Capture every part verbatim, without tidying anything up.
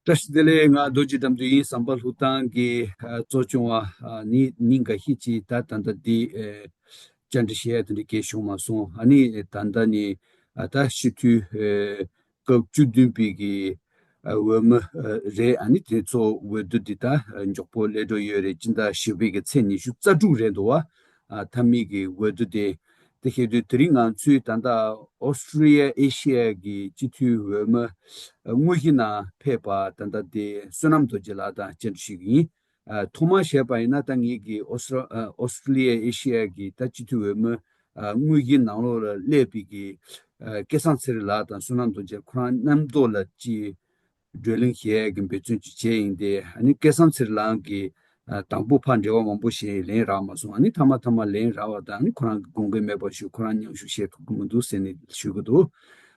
བཀྲ་ཤིས་བདེ་ལེགས། ང་རྡོ་རྗེ་དགྲ་འདུལ་ཡིན། ཟམ་པ་ལྷུ་ཐང་གི་ཨ་གཙོ་སྐྱོང་བ་ཨ་ནི་ཉིན་འགའ་ཤས་ཅིག་ད་ད་ལྟ་འདི་ཨེ་བཅར་འདྲི་བྱེད་ཡ་དེ་འདྲ་གས་བྱུང་མ་སོང་། ཨ་ནི་ད་ལྟ་ནི་ཨ་ད་སྤྱི་འཐུས་ཨེ་སྐབས་བཅུ་བདུན་པའི་གི་ཨ་འོས་མི་ཨ་རེད། ཨ་ནི་དེ་ཚོ་འོས་བསྡུ་འདི་ད་ཨ་མགྱོགས་པོ་སླེབས་འགྲོ་ཡོད་རེད། སྤྱི་ཟླ་བཞི་པའི་གི་ཚེས་ཉི་ཤུ་རྩ་དྲུག་རེད་འདུག་བ། ཨ་མཐའ་མའི་གི་འོས་བསྡུ་དེ། དེ་བྱེད་དུས་དེ་རིང་ང་ཚོས་ད་ལྟ་ཨོ་སི་ཀྲི་ལི་ཡ་ཨེ་ཤི་ཡ་གི་སྤྱི་འཐུས་འོས་མི་དངོས་གཞི་ནང་ཕེབས་པ་ད་ལྟ་དེ་བསོད་ནམས་རྡོ་རྗེ་ལགས་དང་བཅར་འདྲི་ཞུས་ཀྱི་ཡིན། ཨ་ཐོག་མར་བཤད་པ་ཡིན་ན་ད་ངེད་ཀྱི་ཨོ་སི་ཨ་ཨོ་སི་ཀྲི་ལི་ཡ་ཨེ་ཤི་ཡ་གི་ད་སྤྱི་འཐུས་འོས་མི་ཨ་དངོས་གཞི་ནང་ལོགས་ལ་སླེབས་པའི་གི་ཨ་སྐལ་བཟང་ཚེ་རིང་ལགས་དང་བསོད་ནམས་རྡོ་རྗེ་ཁོ་རང་མཉམ་དུ་ལ་ཅིག་བགྲོ་གླེང་བྱེད་ཡས་ཀྱི་འབད་བརྩོན་ཅིག་བྱས་ཡིན་ཏེ། ཨ་ནི་སྐལ་བཟང་ཚེ་རིང་ལགས་ཀྱིས་ཨ་དང་པོ་ཕར་འབྲེལ་བ་མང་པོ་བྱས་ལན་རག་མ་སོང་། ཨ་ནི་མཐའ་མ་མཐའ་མ་ལན་རག་པ་དང་། ཨ་ནི་ཁོ་རང་གི་དགོངས་འགལ་མེད་པ་ཞུ། ཁོ་རང་མཉམ་ཞུགས་བྱེད་ཐུབ་ཀྱི་མི་འདུག་ཟེར་ནས་ཞུ་གི་འདུག་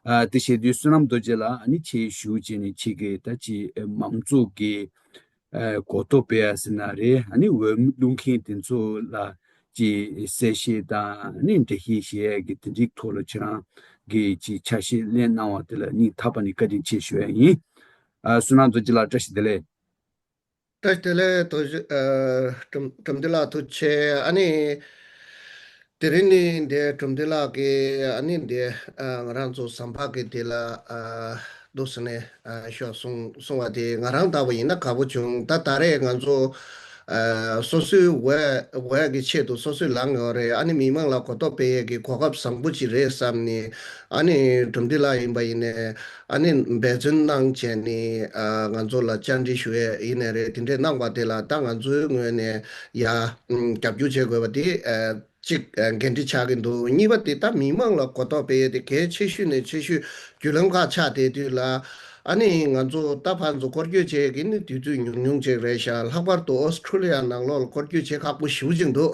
ཨ་དེ་བྱེད་དུས་བསོད་ནམས་རྡོ་རྗེ་ལགས་ཨ་ནི་ཁྱེད་ཞུ་བྱས་ནས་ཁྱེད་ཀྱིས་ད་ཅི་མང་ཚོགས་ཀྱི་ཨ་གོ་རྟོགས་སྤེལ་ཡ་ཟེར་ན་རེད། ཨ་ནི་འོས་བླུག་མཁན་དེ་ཚོ་ལ་ཅི་གསལ་བཤད་དང་ཨ་ནི་འགྲེལ་བཤད་བྱེད་ཡ་གི་དེ་འདྲའི་ཐོག་ལ་ཁྱེད་རང་གིས་ཅི་ཆ་ཤས་ལེན་གནང་བ་དེ་ལ་སྙིང་ཐག་པ་ནས་བཀའ་དྲིན་ཆེ་ཞུ་ཡ་ཡིན། ཨ་བསོད་ནམས་རྡོ་རྗེ་ལགས་བཀྲ་ཤིས་བདེ་ལེགས། བཀྲ་ཤིས་བདེ་ལེགས། རྡོ་རྗེ་ཨ་གྲུབ་གྲུབ་བདེ་ལགས་ཐུགས་རྗེ་ཆེ། ཨ་ནི་དེ་རིང་ནི་འདི་གྲུབ་བདེ་ལགས་ཀྱིས་ཨ་ནི་འདི་ཨ་ང་རང་ཚོ་ཟམ་པ་གི་དེ་ལ་ཨ་འདུག་ཟེར་ནས་ཨ་ཤོག་གསུང་གསུང་བ་དེ་ང་རང་ལྟ་བུ་ཡིན་ན་དགའ་པོ་བྱུང་། ད་ད་རེས་ང་ཚོ་ཨ་སོ་སོའི་འོས་འོས་ཀྱི་ཆེད་དུ་སོ་སོས་ལངས་ཡོད་རེད། ཨ་ནི་མི་མང་ལ་གོ་རྟོགས་སྤེལ་ཡས་ཀྱི་གོ་སྐབས་བཟང་པོ་ཅིག་རེད་བསམ་ནས། ཨ་ནི་གྲུབ་བདེ་ལགས་ཡིན་པ་ཡིན་ནས་ཨ་ནི་འབད་བརྩོན་གནང་བྱས་ནས་ཨ་ང་ཚོ་ལ་བཅར་འདྲི་ཞུ་ཡས་ཡིན་ནས་རེད། དེ་འདྲས་གནང་བ་དེ་ལ་ད་ང་ཚོའི་ངོས་ནས་ཡ་རྒྱབ་སྐྱོར་བྱེད་དགོས་པ་དེ་ཨ་གཅིག་ཨ་འགན་འཁྲི་ཆགས་ཀྱི་འདུག་གཉིས་པ་དེ་ད་མི་མང་ལ་གོ་རྟོགས་སྤེལ་ཡས་དེ་གལ་ཆེ་ཤོས་ནས་ཆེ་ཤོས་བརྒྱུད་ལམ་ཁག་ཆགས་བསྡད་དུས་ལ། ཨ་ནི་ང་ཚོ་ད་ཕར་ཚུར་སྐོར་སྐྱོད་བྱེད་ཀྱི་ནི་དུས་ཚོད་ཉུང་ཉུང་ཅིག་རེད་ཤག་ལྷག་པར་དུ་ཨོ་སི་ཁྲུ་ལི་ཡ་ནང་ལོགས་ལ་སྐོར་སྐྱོད་བྱེད་ཁག་པོ་ཞེ་པོ་ཅིག་འདུག་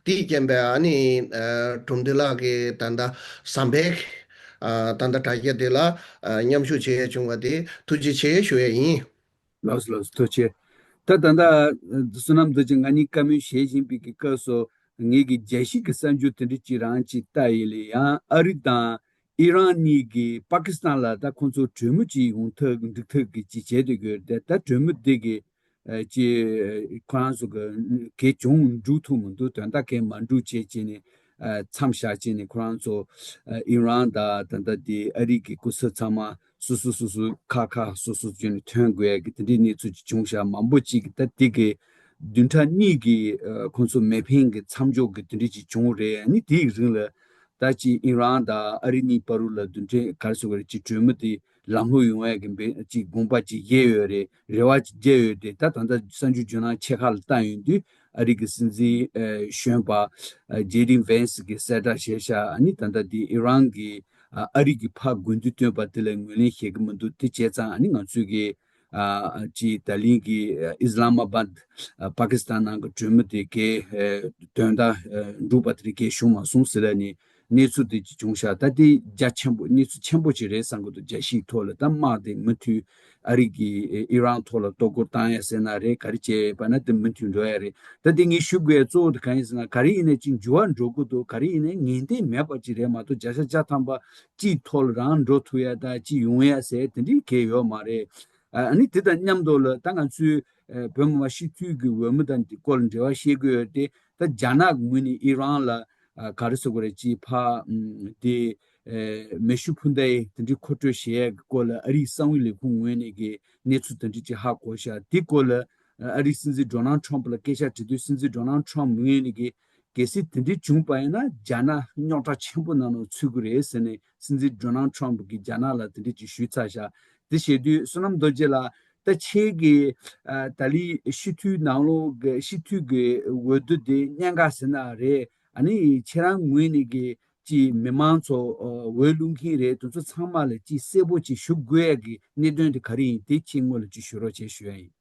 དེའི་རྐྱེན་པས་ཨ་ནི་ཨ་གྲུབ་བདེ་ལགས་ཀྱིས་ད་ལྟ་ཟམ་པའི་ཨ་ད་ལྟ་དྲ་རྒྱ་དེ་ལ་ཨ་མཉམ་ཞུགས་བྱེད་ཡས་བྱུང་བ་དེ་ཐུགས་རྗེ་ཆེ་ཞུ་ཡས་ཡིན། ལགས་སོ་ལགས་སོ། ཐུགས་རྗེ་ཆེ། ད་ད་ལྟ་བསོད་ནམས་རྡོ་རྗེ་ང་གཉིས་བཀའ་མོལ་བྱེད་བཞིན་པའི་གི་སྐབས་སུ་ངེད་ཀྱི་རྒྱལ་སྤྱི་གི་གསར་འགྱུར་དེ་འདྲ་ཅིག་རང་ཅིག་ལྟ་ཡིན་ལ། ཡང་ཨ་རི་དང་ཨི་རན་གཉིས་ཀྱིས་པ་ཀི་སི་ཐན་ལ་ད་ཁོང་ཚོ་གྲོས་མོལ་ཅིག་ཡོང་ཐབས་འགྲིག་ཐབས་ཀྱི་ཅིག་བྱས་བསྡད་ཡོད་རེད། ད་གྲོས་མོལ་དེ་གི་ཨ་ཅེ་ཁོ་རང་ཚོ་གི་གལ་ཅུང་འགྲུབ་ཐུབ་མི་འདུག་དོན་དག་གལ་མ་འགྲུབ་བྱས་བྱས་ནས་ཨ་མཚམས་བཞག་བྱས་ནས། ཁོ་རང་ཚོ་ཨ་ཨི་རན་དང་ད་ལྟ་དེ་ཨ་རི་གི་སྐུ་ཚབ་ཚང་མ་སོ་སོ་སོ་སོ་ཁ་ཁ་སོ་སོ་བྱས་ནས་ཐོན་དགོས་ཡ་གི་དེ་འདྲའི་གནས་ཚུལ་ཅིག་བྱུང་ཤག་མང་པོ་ཅིག་གིས་ད་དེ་གི་བདུན་ཕྲག་གཉིས་ཀྱི་ཨ་ཁོང་ཚོ་མེ་འཕེན་གྱི་མཚམས་འཇོག་གི་དེ་འདྲ་ཅིག་བྱུང་རེད། ཨ་ནི་དེའི་རིང་ལ་ད་ཅིག་ཨི་རན་དང་ཨ་རི་གཉིས་བར་དུ་ལ་བདུན་ཕྲག་ག་རེ་ཟེར་དགོས་རེད། ཅིག་གྲོས་མོལ་དེ་ལམ་ལྷོང་ཡོང་ཡ་གི་འབད་ཅིག་དགོངས་པ་ཅིག་བཞེས་ཡོད་རེད། རེ་བ་ཅིག་བརྒྱབ་ཡོད་དེ། ད་ད་ལྟ་གསར་འགྱུར་བརྗོད་གནང་ཆེ་ཁག་ལ་བལྟ་ཡོང་དུས་ཨ་རི་གི་སྲིད་འཛིན་ཨ་གཞོན་པ་ཨ་ཇེ་ཌི་ཝན་སི་གིས་གསལ་བསྒྲགས་བྱས་ཤག་ཨ་ནི་ད་ལྟ་དེ་ཨི་རན་གྱིས་ཨ་ཨ་རི་གི་ཕར་དགོས་འདུན་བཏོན་པ་དེ་ལ་ངོས་ལེན་བྱེད་ཀྱི་མི་འདུག་དེ་བྱས་ཙང་ཨ་ནི་ང་ཚོས་ཀྱི་ཨ་ཅིག་ད་ལན་གྱི་ཨ་ཨི་སི་ལ་མ་བཱད་ཨ་པ་ཀི་སི་ཐན་ནང་གི་གྲོས་མོལ་དེ་གའི་ཨ་དོན་དག་ཨ་འགྲུབ་པ་དེ་འདྲ་གའི་བྱུང་མ་སོང་ཟེར་ལབ་ནས་གནས་ཚུལ་དེ་ཅིག་བྱུང་ཤག་ད་དེ་རྒྱ་ཆེན་པོ་གནས་ཚུལ་ཆེན་པོ་ཅིག་རེད་བསམ་གྱི་འདུག་རྒྱལ་སྤྱིའི་ཐོག་ལ་ད་དམག་དེ་མུ་མཐུད་ཨ་རི་གིས་ཨི་རན་ཐོག་ལ་གཏོར་རྒོལ་བཏང་ཡ་ཟེར་ན་རེད། ག་རེ་བྱས་པ་ན་དེ་མུ་མཐུད་འགྲོ་ཡ་རེད། ད་དེ་ངས་ཞུ་དགོས་ཡ་གཙོ་བོ་དེ་གང་ཡིན་ཟེར་ན། ག་རེ་ཡིན་ནའི་ཅིག་འགྱུར་བ་འགྲོ་གི་འདུག་ག་རེ་ཡིན་ནའི་ངེས་གཏན་མེད་པ་ཅིག་རེད་མ་གཏོགས། བརྒྱ་ཆ་བརྒྱ་ཐམ་པ་གཅིག་ཐོག་ལ་རང་འགྲོ་ཐུབ་ཡ་དང་གཅིག་ཡོང་ཡ་ཟེར་དེ་འདྲའི་གང་ཡོད་མ་རེད། ཨ་ཨ་ནི་དེ་དང་མཉམ་དུ་ལ་ད་ང་ཚོའི་ཨ་བོད་མི་མང་སྤྱི་འཐུས་ཀྱི་འོས་མི་དང་དེ་སྐོར་ལ་འབྲེལ་བ་བཤད་དགོས་ཡོད་དེ། ད་རྒྱ་ནག་གི་ངོས་ནས་ཨི་རན་ལ་ཨ་ག་རེ་ཟེར་དགོས་རེད། ཅིག་ཕར་ཨམ་དེ་ཨེ་མེ་ཤུགས་འཕུར་མདའི་དེ་འདྲའི་མཁོ་སྤྲོད་བྱེད་ཡས་ཀྱི་སྐོར་ལ་ཨ་རིའི་གསང་བའི་ལས་ཁུངས་ངོས་ནས་ཀྱི་གནས་ཚུལ་དེ་འདྲ་ཅིག་ཧ་གོ་ཤག་དེ་སྐོར་ལ་ཨ་རིའི་སྲིད་འཛིན་ཌོ་ནལ་ཊམ་ཕ་ལ་སྐད་ཆ་དྲིས་དུས། སྲིད་འཛིན་ཌོ་ནལ་ཊམ་ཕ་ངོས་ནས་ཀྱི་གལ་སྲིད་དེ་འདྲའི་བྱུང་པ་ཡིན་ན་རྒྱ་ནག་རྙོག་དྲ་ཆེན་པོ་ནང་ལ་ཚུད་ཀྱི་རེད་ཟེར་ནས་སྲིད་འཛིན་ཌོ་ནལ་ཊམ་ཕ་གིས་རྒྱ་ནག་ལ་དེ་འདྲ་ཅིག་ཞུས་ཚར་ཤག་དེ་བྱེད་དུས་བསོད་ནམས་རྡོ་རྗེ་ལགས། ད་ཁྱེད་ཀྱིས་ཨ་ད་ལི་སྤྱི་འཐུས་ནང་ལོགས་ཀྱི་སྤྱི་འཐུས་ཀྱི་འོས་བསྡུ་དེ་གནད་འགག་ཟེར་ན་རེད། ཨ་ནི་ཁྱེད་རང་ངོས་ནས་ཀྱི་ཅིག་མི་མང་ཚོ་ཨ་འོས་བླུག་མཁན་རེད། དེ་ཚོ་ཚང་མ་ལ་ཅིག་གསལ་པོ་ཅིག་ཞུ་དགོས་ཡ་གི་གནད་དོན་དེ་ག་རེ་ཡིན། དེ་ཁྱེད་ངོས་ལ་ཅིག་ཞུ་རོགས་བྱེད་ཞུ་ཡ་ཡིན།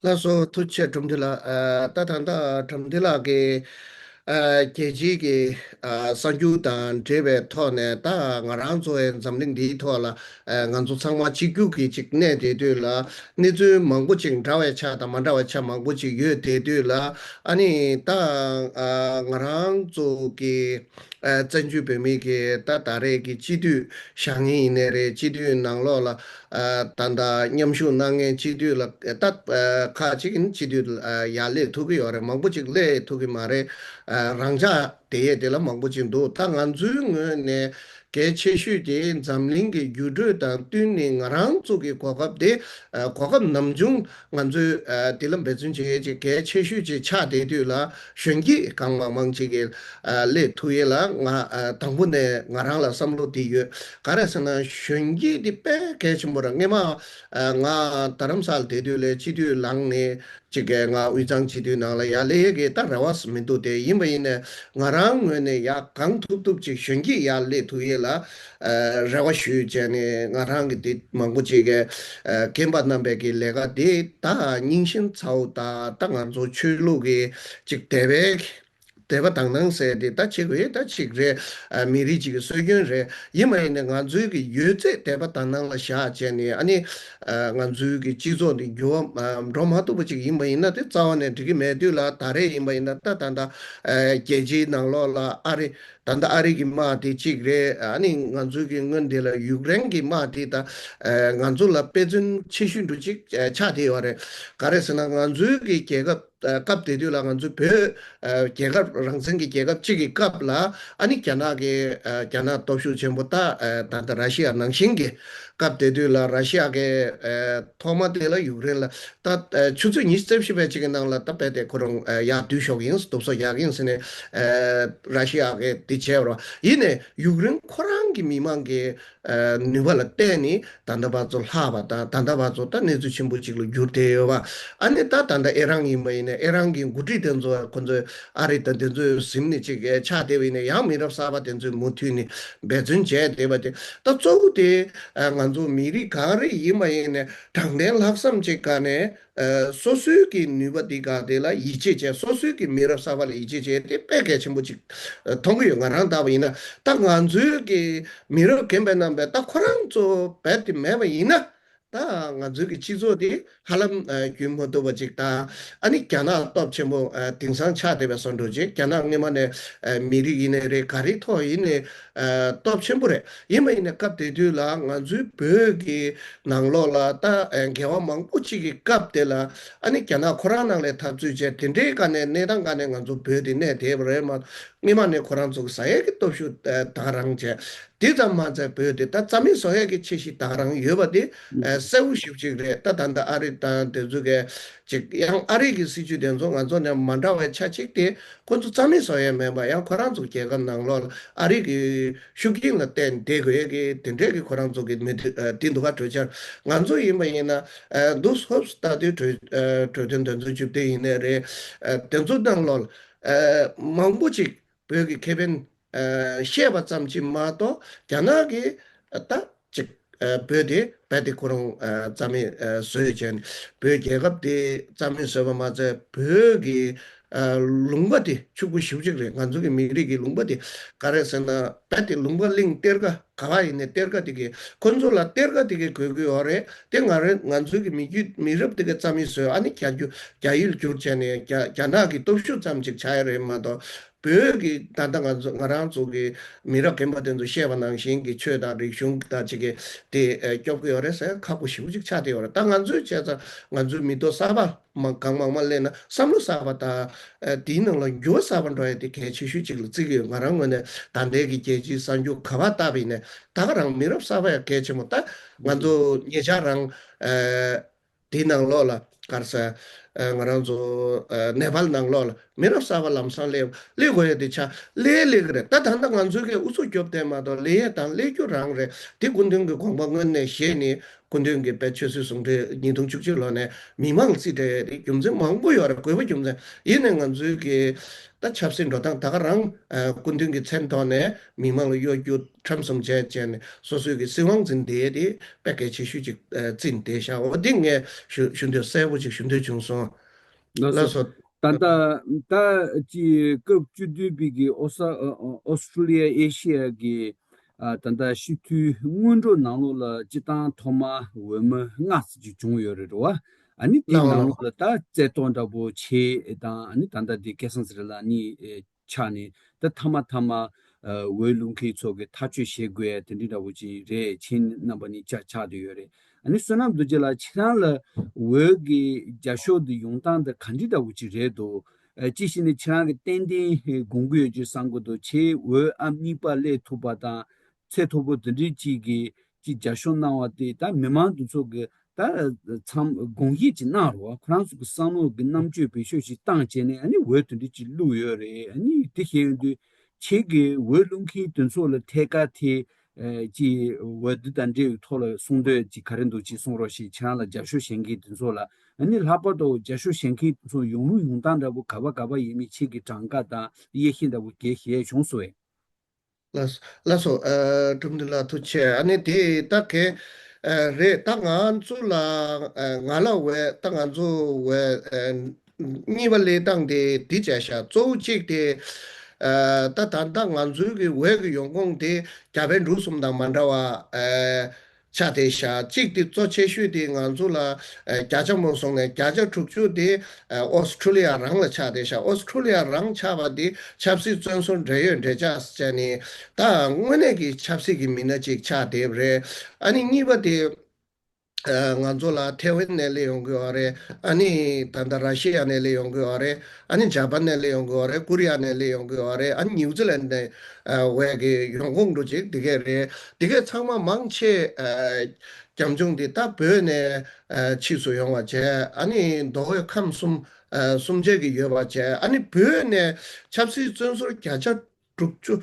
ལགས་སོ། ཐུགས་རྗེ་ཆེ་གྲུབ་འདི་ལགས། ཨ་ད་ད་ལྟ་གྲུབ་འདི་ལགས་ཀྱིས་ཨ་རྒྱལ་སྤྱིའི་གི་ཨ་གསར་འགྱུར་དང་འབྲེལ་བའི་ཐོག་ནས། ད་ང་རང་ཚོ་ཡི་འཛམ་གླིང་འདིའི་ཐོག་ལ་ཨ་ང་ཚོ་ཚང་མ་གཅིག་གྱུར་གྱི་ཅིག་གནས་བསྡད་དུས་ལ། གནས་ཚུལ་མང་པོ་ཅིག་འདྲ་བའི་ཆ་དང་མ་འདྲ་བའི་ཆ་མང་པོ་ཅིག་ཡོད་བསྡད་དུས་ལ། ཨ་ནི་ད་ཨ་ང་རང་ཚོ་གི་ཨ་བཙན་བྱོལ་བོད་མིའི་གི་ད་ད་རེས་ཀྱི་སྤྱི་འཐུས་བཞེངས་མཁན་ཡིན་ནའི་རེད། སྤྱི་འཐུས་ནང་ལོགས་ལ་ ད་ལྟ་མཉམ་ཞུགས་གནང་མཁན་སྤྱི་འཐུས་ལ་ད་ཁག་ཅིག་ཡིན་སྤྱི་འཐུས་ཡར་སླེབས་ཐུབ་ཀྱི་ཡོད་རེད། མང་པོ་ཅིག་སླེབས་ཐུབ་ཀྱི་མ་རེད། རང་འཇགས་དེ་ཡས་དེ་ལ་མང་པོ་ཅིག་འདུག་ད་ང་ཚོའི་ངོས་ནས་གལ་ཆེ་ཤོས་དེ་འཛམ་གླིང་གི་འགྱུར་འགྲོས་དང་བསྟུན་ནས་ང་རང་ཚོ་གི་གོ་སྐབས་དེ་གོ་སྐབས་ནམ་བྱུང་ང་ཚོས་དེ་ལ་འབད་བརྩོན་བྱེད་ཡས་ཅིག་གལ་ཆེ་ཤོས་ཅིག་ཆགས་བསྡད་དུས་ལ། གཞོན་སྐྱེས་གང་མང་མང་ཅིག་གིས་ཨ་སླེབས་ཐུབ་ཡས་ལ་ང་ཨ་དང་པོ་ནས་ང་རང་ལ་བསམ་བློ་འདི་ཡོད། ག་རེ་ཟེར་ན་གཞོན་སྐྱེས་འདི་དཔེ་གལ་ཆེན་པོ་རེད། སྔས་མ་ཨ་ང་རྡ་རམ་ས་ལ་བསྡད་དུས་ལས་སྤྱི་འཐུས་ལངས་ནས་ཅིག་གིས་ང་དབུས་གཙང་སྤྱི་འཐུས་ནང་ལ་ཡར་སླེབས་ཡས་ཀྱི་ད་རེ་བ་མི་འདུག་དེ་ཡིན་པ་ཡིན་ནས་ང་རང་ངོས་ནས་ཡར་གང་ཐུབ་ཐུབ་ཅིག་གཞོན་སྐྱེས་ཡར་སླེབས་ཐུབ་ཡས་ལ་ཨ་རེ་བ་ཞུས་བྱས་ནས་ང་རང་གི་འདི་མང་པོ་ཅིག་གིས་ཨ་རྒན་པ་རྣམ་པས་ཀྱི་ལས་ཀ་འདི་ད་རྙིང་ཞེན་ཚ་བོ་ད་ད་ང་ཚོ་ཆོས་ལུགས་ཀྱི་ཅིག་དད་པའི་དད་པ་དག་སྣང་ཟེར་དེ་ད་ཅིག་རེད། ད་ཅིག་རེད། ཨ་མི་རིགས་ཅིག་གི་སྲོལ་རྒྱུན་རེད། ཡིན་པ་ཡིན་ནའི་ང་ཚོའི་གི་ཡོད་ཚད་དད་པ་དག་སྣང་ལ་བཞག་བྱས་ནས་ཨ་ནི་ཨ་ང་ཚོའི་གི་སྤྱི་ཚོགས་འདི་འགྱུར་བ་ཨ་འགྲོ་མ་ཐུབ་པ་ཅིག་ཡིན་པ་ཡིན་ན་དེ་རྩ་བ་ནས་འགྲིག་གི་མེད་དུས་ལ། ད་རེས་ཡིན་པ་ཡིན་ན་ད་ད་ད་ཨ་རྒྱལ་སྤྱིའི་ནང་ལོགས་ལ་ཨ་རི་ད་ད་ཨ་རི་གི་དམག་དེ་གཅིག་རེད། ཨ་ནི་ང་ཚོའི་གི་སྔོན་དེ་ལ་ཡུཀ་རེན་གི་དམག་དེ་ད་ཨ་ང་ཚོ་ལ་དཔེ་མཚོན་ཆེ་ཤོས་འདྲ་ཅིག་ཨ་ཆགས་བསྡད་ཡོད་རེད། ག་རེ་ཟེར་ན་ང་ཚོའི་གི་རྒྱལ་ཁབ་ཨ་སྐབས་དེ་དུས་ལ་ང་ཚོའི་བོད་ཨ་རྒྱལ་ཁབ་རང་བཙན་གྱི་རྒྱལ་ཁབ་གཅིག་གི་སྐབས་ལ་ཨ་ནི་རྒྱ་ནག་གི་ཨ་རྒྱ་ནག་སྟོབས་ཤུགས་ཆེན་པོ་ད་ཨ་ད་ལྟ་ར་ཤི་ཡ་ནང་བཞིན་གྱི་སྐབས་དེ་དུས་ལ་ར་ཤི་ཡ་གི་ཨ་ཐོག་མ་དེ་ལ་ཡུཀ་རེན་ལ་ད་ཨ་ཆུ་ཚོད་ཉི་ཤུ་རྩ་བཞི་པའི་གཅིག་གི་ནང་ལ་ད་རྦད་དེ་ཁོ་རང་ཨ་ཡར་བསྡུས་ཤོག་ཡིན། སྡུག་སོ་རྒྱག་གི་ཡིན་ཟེར་ནས་ཨ་ར་ཤི་ཡ་གི་དེ་བྱས་པ་རེད། ཡིན་ནའི་ཡུཀ་རེན་ཁོ་རང་གི་མི་མང་གི་ཨ་ནུས་པ་ལ་བརྟེན་ནས་ད་ལྟ་བར་དུ་ལྷག་པ་དང་ད་ལྟ་བར་དུ་ད་གནས་ཚུལ་ཆེན་པོ་གཅིག་ལ་གྱུར་བསྡད་ཡོད་པ། ཨ་ནི་ད་ད་ལྟ་ཨེ་རན་ཡིན་པ་ཡིན་ན་ཨེ་རན་གྱི་འགོ་ཁྲིད་དེ་ཚོ་ཁོ་ཚོས་ཨ་རི་དང་དེ་ཚོས་ཟིན་ནས་ཅིག་ཆགས་བསྡད་པ་ཡིན་ན་ཡང་མི་རབས་གསར་པ་དེ་ཚོས་མུ་མཐུད་ནས་འབད་བརྩོན་བྱས་བསྡད་པ་དེ་ད་གཙོ་བོ་དེ་ང་ཚོ་མི་རིགས་གང་རེ་ཡིན་པ་ཡིན་ནས་དྲང་བདེན་ལྷག་བསམ་ཅིག་ག་ནས། ཨ་སོ་སོའི་གི་ནུས་པ་འདི་ག་དེ་ལ་ཡིད་ཆེས་བྱས། སོ་སོའི་གི་མི་རབས་གསར་པ་ལ་ཡིད་ཆེས་བྱས་དེ་དཔེ་གལ་ཆེན་པོ་ཅིག་ཨ་མཐོང་གི་ཡོད། ང་རང་ལྟ་བུ་ཡིན་ན་ད་ང་ཚོའི་གི་མི་རབས་རྒན་པའི་རྣམ་པས་ད་ཁོ་རང་ཚོ་རྦད་དེ་མེད་པ་ཡིན་ན་ད་ང་ཚོའི་གི་སྤྱི་ཚོགས་དེ་ཧ་ལམ་ཨ་རྒྱུན་མ་ཐུབ་པ་ཅིག་དང་། ཨ་ནི་རྒྱ་ནག་སྟོབས་ཆེན་པོ་ཨ་དེང་སང་ཆགས་བསྡད་པའི་བཟོ་འདྲ་ཅིག་རྒྱ་ནག་སྔོན་མ་ནས་ཨ་མི་རིགས་ཡིན་ནའི་རེད། ག་རེའི་ཐོག་ཡིན་ནའི་ཨ་སྟོབས་ཆེན་པོ་རེད། ཡིན་པ་ཡིན་ན་སྐབས་དེ་དུས་ལ་ང་ཚོའི་བོད་ཀྱི་ནང་ལོགས་ལ་ད་ཨ་རྒྱལ་བ་མང་པོ་གཅིག་གི་སྐབས་དེ་ལ་ཨ་ནི་རྒྱ་ནག་ཁོ་རང་ནང་ལ་འཐབ་རྩོད་བྱས་དེ་འདྲའི་སྒང་ནས་གནས་སྟངས་སྒང་ནས་ང་ཚོ་བོད་དེ་གནས་བསྡད་པ་རེད་མ། སྔོན་མ་ནས་ཁོ་རང་ཚོ་གི་ཟ་ཡས་ཀྱི་སྟོབས་ཤུགས་ད་ག་རང་བྱས། དེ་ཙམ་མ་ཚད་བོད་དེ་ད་རྩ་མེད་བཟོ་ཡས་ཀྱི་འཆར་གཞི་ད་ག་རང་ཡོད་པ་དེ་ཨ་གསལ་པོ་ཞེ་པོ་ཅིག་རེད། ད་ད་ལྟ་ཨ་རི་དང་དེ་ཚོ་གས་ཅིག་ཡང་ཨ་རི་གི་སྲིད་ཇུས་དེ་ཚོ་ང་ཚོ་ནས་མ་འདྲ་བའི་ཆ་གཅིག་དེ་ཁོ་ཚོ་རྩ་མེད་བཟོ་ཡས་མེད་པ། ཡང་ཁོ་རང་ཚོ་རྒྱལ་ཁབ་ནང་ལོགས་ལ་ཨ་རི་གི་ཤུགས་རྐྱེན་ལ་བརྟེན་བསྡད་དགོས་ཡས་ཀྱི་དེ་འདྲས་ཀྱི་ཁོ་རང་ཚོ་གི་མི་དེ་ཨ་དེ་འདུག་ག་གྲོས་འཆར་ང་ཚོ་ཡིན་པ་ཡིན་ན་ཨ་འདུག་ཧོབ་ལྟ་དུས་གྲོས་ཨ་གྲོས་དོན་དོན་ཚན་བཅུ་བདུན་ཡིན་ནའི་རེད། ཨ་དེ་ཚོ་ནང་ལོགས་ལ་ཨ་མང་པོ་ཅིག་བོད་ཀྱི་ཁེ་ཕན་ཨ་བཤད་པ་ཙམ་གྱིས་མ་གཏོགས་རྒྱ་ནག་གིས་ཨ་ད་ཅིག་ཨ་བོད་དེ་རྦད་དེ་ཁོ་རང་ཨ་རྩ་མེད་ཨ་བཟོས་བྱས་ནས་བོད་རྒྱལ་ཁབ་དེ་རྩ་མེད་བཟོས་པ་མ་ཚད་བོད་ཀྱི་ཨ་ལུང་པ་དེ་ཕྱུག་པོ་ཞེ་པོ་ཅིག་རེད། ང་ཚོ་གི་མི་རིགས་ཀྱི་ལུང་པ་དེ་ག་རེ་ཟེར་ན་རྦད་དེ་ལུང་པ་གླིང་གཏེར་ཁ་ག་བ་ཡིན་ནའི་གཏེར་ཁ་དེ་གི་ཁོ་ཚོ་ལ་གཏེར་ཁ་དེ་གི་དགོས་ཀྱི་ཡོད་རེད། དེ་ང་རང་ང་ཚོའི་གི་མི་རྒྱུད་མི་རབས་དེ་གི་རྩ་མེད་བཟོས། ཨ་ནི་རྒྱ་རྒྱུ་རྒྱ་ཡུལ་བསྒྱུར་བྱས་ནས་རྒྱ་རྒྱ་ནག་གི་སྟོབས་ཤུགས་ཙམ་ཅིག་ཆགས་ཡ་རེད་མ་གཏོགས། བོད་ཀྱི་ད་ལྟ་ང་ཚོ་ང་རང་ཚོ་གི་མི་རབས་རྒན་པ་དེ་ཚོ་བཤད་པ་ནང་བཞིན་གྱི་ཆོས་དང་རིག་གཞུང་དང་ཅིག་གི་དེ་ཨ་སྐྱོབ་ཀྱི་ཡོད་རེད་ཟེར་ཁག་པོ་ཞེ་པོ་ཅིག་ཆགས་བསྡད་ཡོད་རེད། ད་ང་ཚོས་བྱས་ཙང་ང་ཚོའི་མི་ཐོག་གསར་པ་མང་གང་མང་མང་སླེབས་ན་བསམ་བློ་གསར་པ་དང་ཨ་དེའི་ནང་ལ་འགྱུར་བ་གསར་པ་འགྲོ་ཡ་དེ་གལ་ཆེ་ཤོས་ཅིག་ལ་བརྩི་གི་ཡོད། ང་རང་ངོས་ནས་ད་ལྟའི་གི་རྒྱལ་སྤྱིའི་གསར་འགྱུར་ག་པར་བལྟས་པ་ཡིན་ནའི་ད་ག་རང་མི་རབས་གསར་པ་ཡང་གལ་ཆེན་པོ། ད་ང་ཚོ་ཉེ་ཆར་རང་ཨ། དེའི་ནང་ལོགས་ལ་ག་རེ་ཟེར། ཨ་ང་རང་ཚོ་ཨ་ནེ་པཱལ་ནང་ལོགས་ལ་མི་རབས་གསར་པ་ལམ་སང་སླེབས་སླེབས་དགོས་ཡ་དེ་ཆགས་སླེབས་སླེབས་ཀྱི་རེད། ད་ད་ལྟ་ང་ཚོའི་གི་ཨུ་ཚུགས་རྒྱོབ་བསྡད་མ་གཏོགས་སླེབས་ཡ་དང་སླེབས་རྒྱུ་རང་རེད། དེ་སྐུ་མདུན་གྱི་དགོངས་པ་སྔོན་ནས་བཞེས་ནས་སྐུ་མདུན་གྱི་དཔེ་ཆོས་སྲིད་ཟུང་འབྲེལ་ཉིས་སྟོང་བཅུ་གཅིག་ལོ་ནས་མི་མང་རྩིས་སྤྲད་ཡ་དེ་རྒྱུ་མཚན་མང་པོ་ཡོད་རེད། དགོས་པ་རྒྱུ་མཚན་ཡིན་ནའི་ང་ཚོའི་གི་ད་ཆབ་སྲིད་འགྲོ་སྟངས་ད་ག་རང་ཨ་སྐུ་མདུན་གྱི་མཚན་ཐོག་ནས་མི་མང་ལ་གཡོ་སྒྱུ་ཁྲམ་གསུམ་བྱས་བྱས་ནས་སོ་སོའི་གི་སྲིད་དབང་འཛིན་བསྡད་དེ་དཔེ་གལ་ཆེ་ཤོས་ཅིག་ཨ་བརྩིས་བསྡད་ཤག་འོ་འདི་ངས་ཞུ་ཞུ་འདོད་གསལ་པོ་ཅིག་ཞུ་འདོད་བྱུང་སོང་། ལགས་ལགས་སོ། སོ། ད་ལྟ་ད་ཅི་སྐབས་བཅུ་བདུན་པའི་གི་ཨོ་ས་ཨོ་སི་ཊྲེ་ལི་ཡ་ཨེ་ཤི་ཡ་གི་ཨ་ད་ལྟ་སྤྱི་འཐུས་སྔོན་འགྲོ་ནང་ལོགས་ལ་སྤྱི་བཏང་ཐོག་མ་འོས་མི་ལྔ་ཙམ་ཅིག་བྱུང་ཡོད་རེད་བ། ཨ་ནི་དེའི་ལགས་ནང་ལགས། ལོགས་ལ་ད་རྩེ་སྟོང་འདྲ་པོ་ཆེ་དང་ཨ་ནི་ད་ལྟ་དེ་སྐལ་བཟང་ཚེ་རིང་ལགས་གཉིས་ཨེ་ཆགས་ནས་ད་མཐའ་མ་མཐའ་མ་ འོས་བླུག་མཁན་ཚོ་གི་ཐག་གཅོད་བྱེད་དགོས་ཡ་དེ་འདྲ་འདྲ་བོ་ཅིག་རེད། ཁྱེད་རྣམ་པ་ནས་ཆ་ཆགས་བསྡད་ཡོད་རེད། ཨ་ནི་བསོད་ནམས་རྡོ་རྗེ་ལགས་ཁྱེད་རང་ལ་འོས་ཀྱི་རྒྱབ་སྐྱོར་འདི་ཡོང་སྟངས་འདི་ག་འདྲ་འདྲ་བོ་ཅིག་རེད་འདུག་ཨ་ཅི་ཞིག་ནས་ཁྱེད་རང་གི་ཏན་ཏན་དགོངས་ཀྱི་ཡོད་ཅེས་བསམ་གྱི་འདུག་ཁྱེད་འོས་ཨང་གཉིས་པ་སླེབས་ཐུབ་པ་དང་ཚད་མཐོ་པོ་འདི་འདྲའི་ཅིག་གི་ཅིག་རྒྱབ་སྐྱོར་གནང་བ་དེ་ད་མི་མང་འདི་ཚོ་གི་ད་མཚམས་དགོངས་བཞེས་ཅིག་གནང་རོགས། ཁོ་རང་ཚོ་གི་བསམ་བློ་གི་རྣམ་དཔྱོད་བེད་སྤྱོད་ཅིག་བཏང་བྱས་ནས་ཨ་ནི་འོས་དེ་འདྲ་ཅིག་བླུགས་ཡོད་རེད། ཨ་ནི་དེ་བཤད་ཡོང་དུས་ཁྱེད་ཀྱིས་འོས་བླུག་མཁན་དེ་ཚོ་ལ་ཐད་ཀར་དེ་ཅིག་འོས་བསྡུ་དང་འབྲེལ་བའི་ཐོག་ལ་གསུང་འདོད་ཅིག་ག་རེ་འདུག་ཅིག་གསུང་རོགས་ཞེས་ཁྱེད་རང་ལ་རྒྱབ་སྐྱོར་བྱེད་མཁན་དེ་ཚོ་ལ། ཨ་ནི་ལྷག་པར་དུ་རྒྱབ་སྐྱོར་བྱེད་མཁན་དེ་ཚོ་ཡོང་ལུགས་ཡོང་སྟངས་འདྲ་པོ་ག་པ་ག་པ་ཡིན་མིན་ཁྱེད་ཀྱི་གྲངས་ཀ་དང་དབྱེ་ཞིབ་འདྲ་པོ་གལ་བཤད་བྱུང་སོང་བས། ལགས་སོ། ལགས་སོ། ཨ་གྲུབ་འདུན་ལགས་ཐུགས་རྗེ་ཆེ། ཨ་ནི་དེ་ད་གལ་ཨ་རེད། ད་ང་ཚོ་ལ་ཨ་ང་ལ་འོས་ད་ང་ཚོ་འོས་ཨ་གཉིས་པ་སླེབས་སྟངས་དེ་འདི་བྱས་ཤག་གཙོ་བོ་གཅིག་དེ་ཨ་ད་ད་ལྟ་ང་ཚོའི་གི་འོས་ཀྱི་ཡོང་ཁུངས་དེ་རྒྱ་བལ་འབྲུག་གསུམ་དང་མ་འདྲ་བ་ཨ་ཆགས་བསྡད་ཤག་གཅིག་དེ་གཙོ་ཆེ་ཤོས་དེ་ང་ཚོ་ལ་ཨ་བརྒྱ་ཆ་མོ་སོང་ནས་བརྒྱ་ཆ་དྲུག་ཅུ་དེ་ཨ་ཨོ་སི་ཁྲུ་ལི་ཡ་རང་ལ་ཆགས་བསྡད་ཤག་ཨོ་སི་ཁྲུ་ལི་ཡ་རང་ཆགས་པ་དེ་ཆབ་སྲིད་བཙོན་ཟུར་འབྲེལ་ཡོད་འབྲེལ་ཆགས་ཟེར་ནས་ད་དངོས་གནས་ཀྱི་ཆབ་སྲིད་ཀྱི་མི་སྣ་ཅིག་ཆགས་བསྡད་པ་རེད། ཨ་ནི་གཉིས་པ་དེ་ཨ་ང་ཚོ་ལ་ཐེ་ཝན་ནས་སླེབས་ཡོང་གི་ཡོད་རེད། ཨ་ནི་ད་ལྟ་ར་ཤི་ཡ་ནས་སླེབས་ཡོང་གི་ཡོད་རེད། ཨ་ནི་ཇ་པན་ནས་སླེབས་ཡོང་གི་ཡོད་རེད། ཀོ་རི་ཡ་ནས་སླེབས་ཡོང་གི་ཡོད་རེད། ཨ་ནི་ནིའུ་ཛི་ལན་ནས་ཨ་འོས་ཀྱི་ཡོང་ཁུངས་འདྲ་ཅིག་དེ་གས་རེད། དེ་གས་ཚང་མ་མང་ཆེ་ཨ་རྒྱབ་ལྗོངས་དེ་ད་བོད་ནས་ཨ་ཕྱིས་སུ་ཡོང་བ་བྱས། ཨ་ནི་མདོ་དབུས་ཁམས་གསུམ་ཨ་གསུམ་ཆ་གི་ཡོད་པ་བྱས། ཨ་ནི་བོད་ནས་ཆབ་སྲིད་བཙོན་ཟུར་བརྒྱ་ཆ་དྲུག་ཅུ་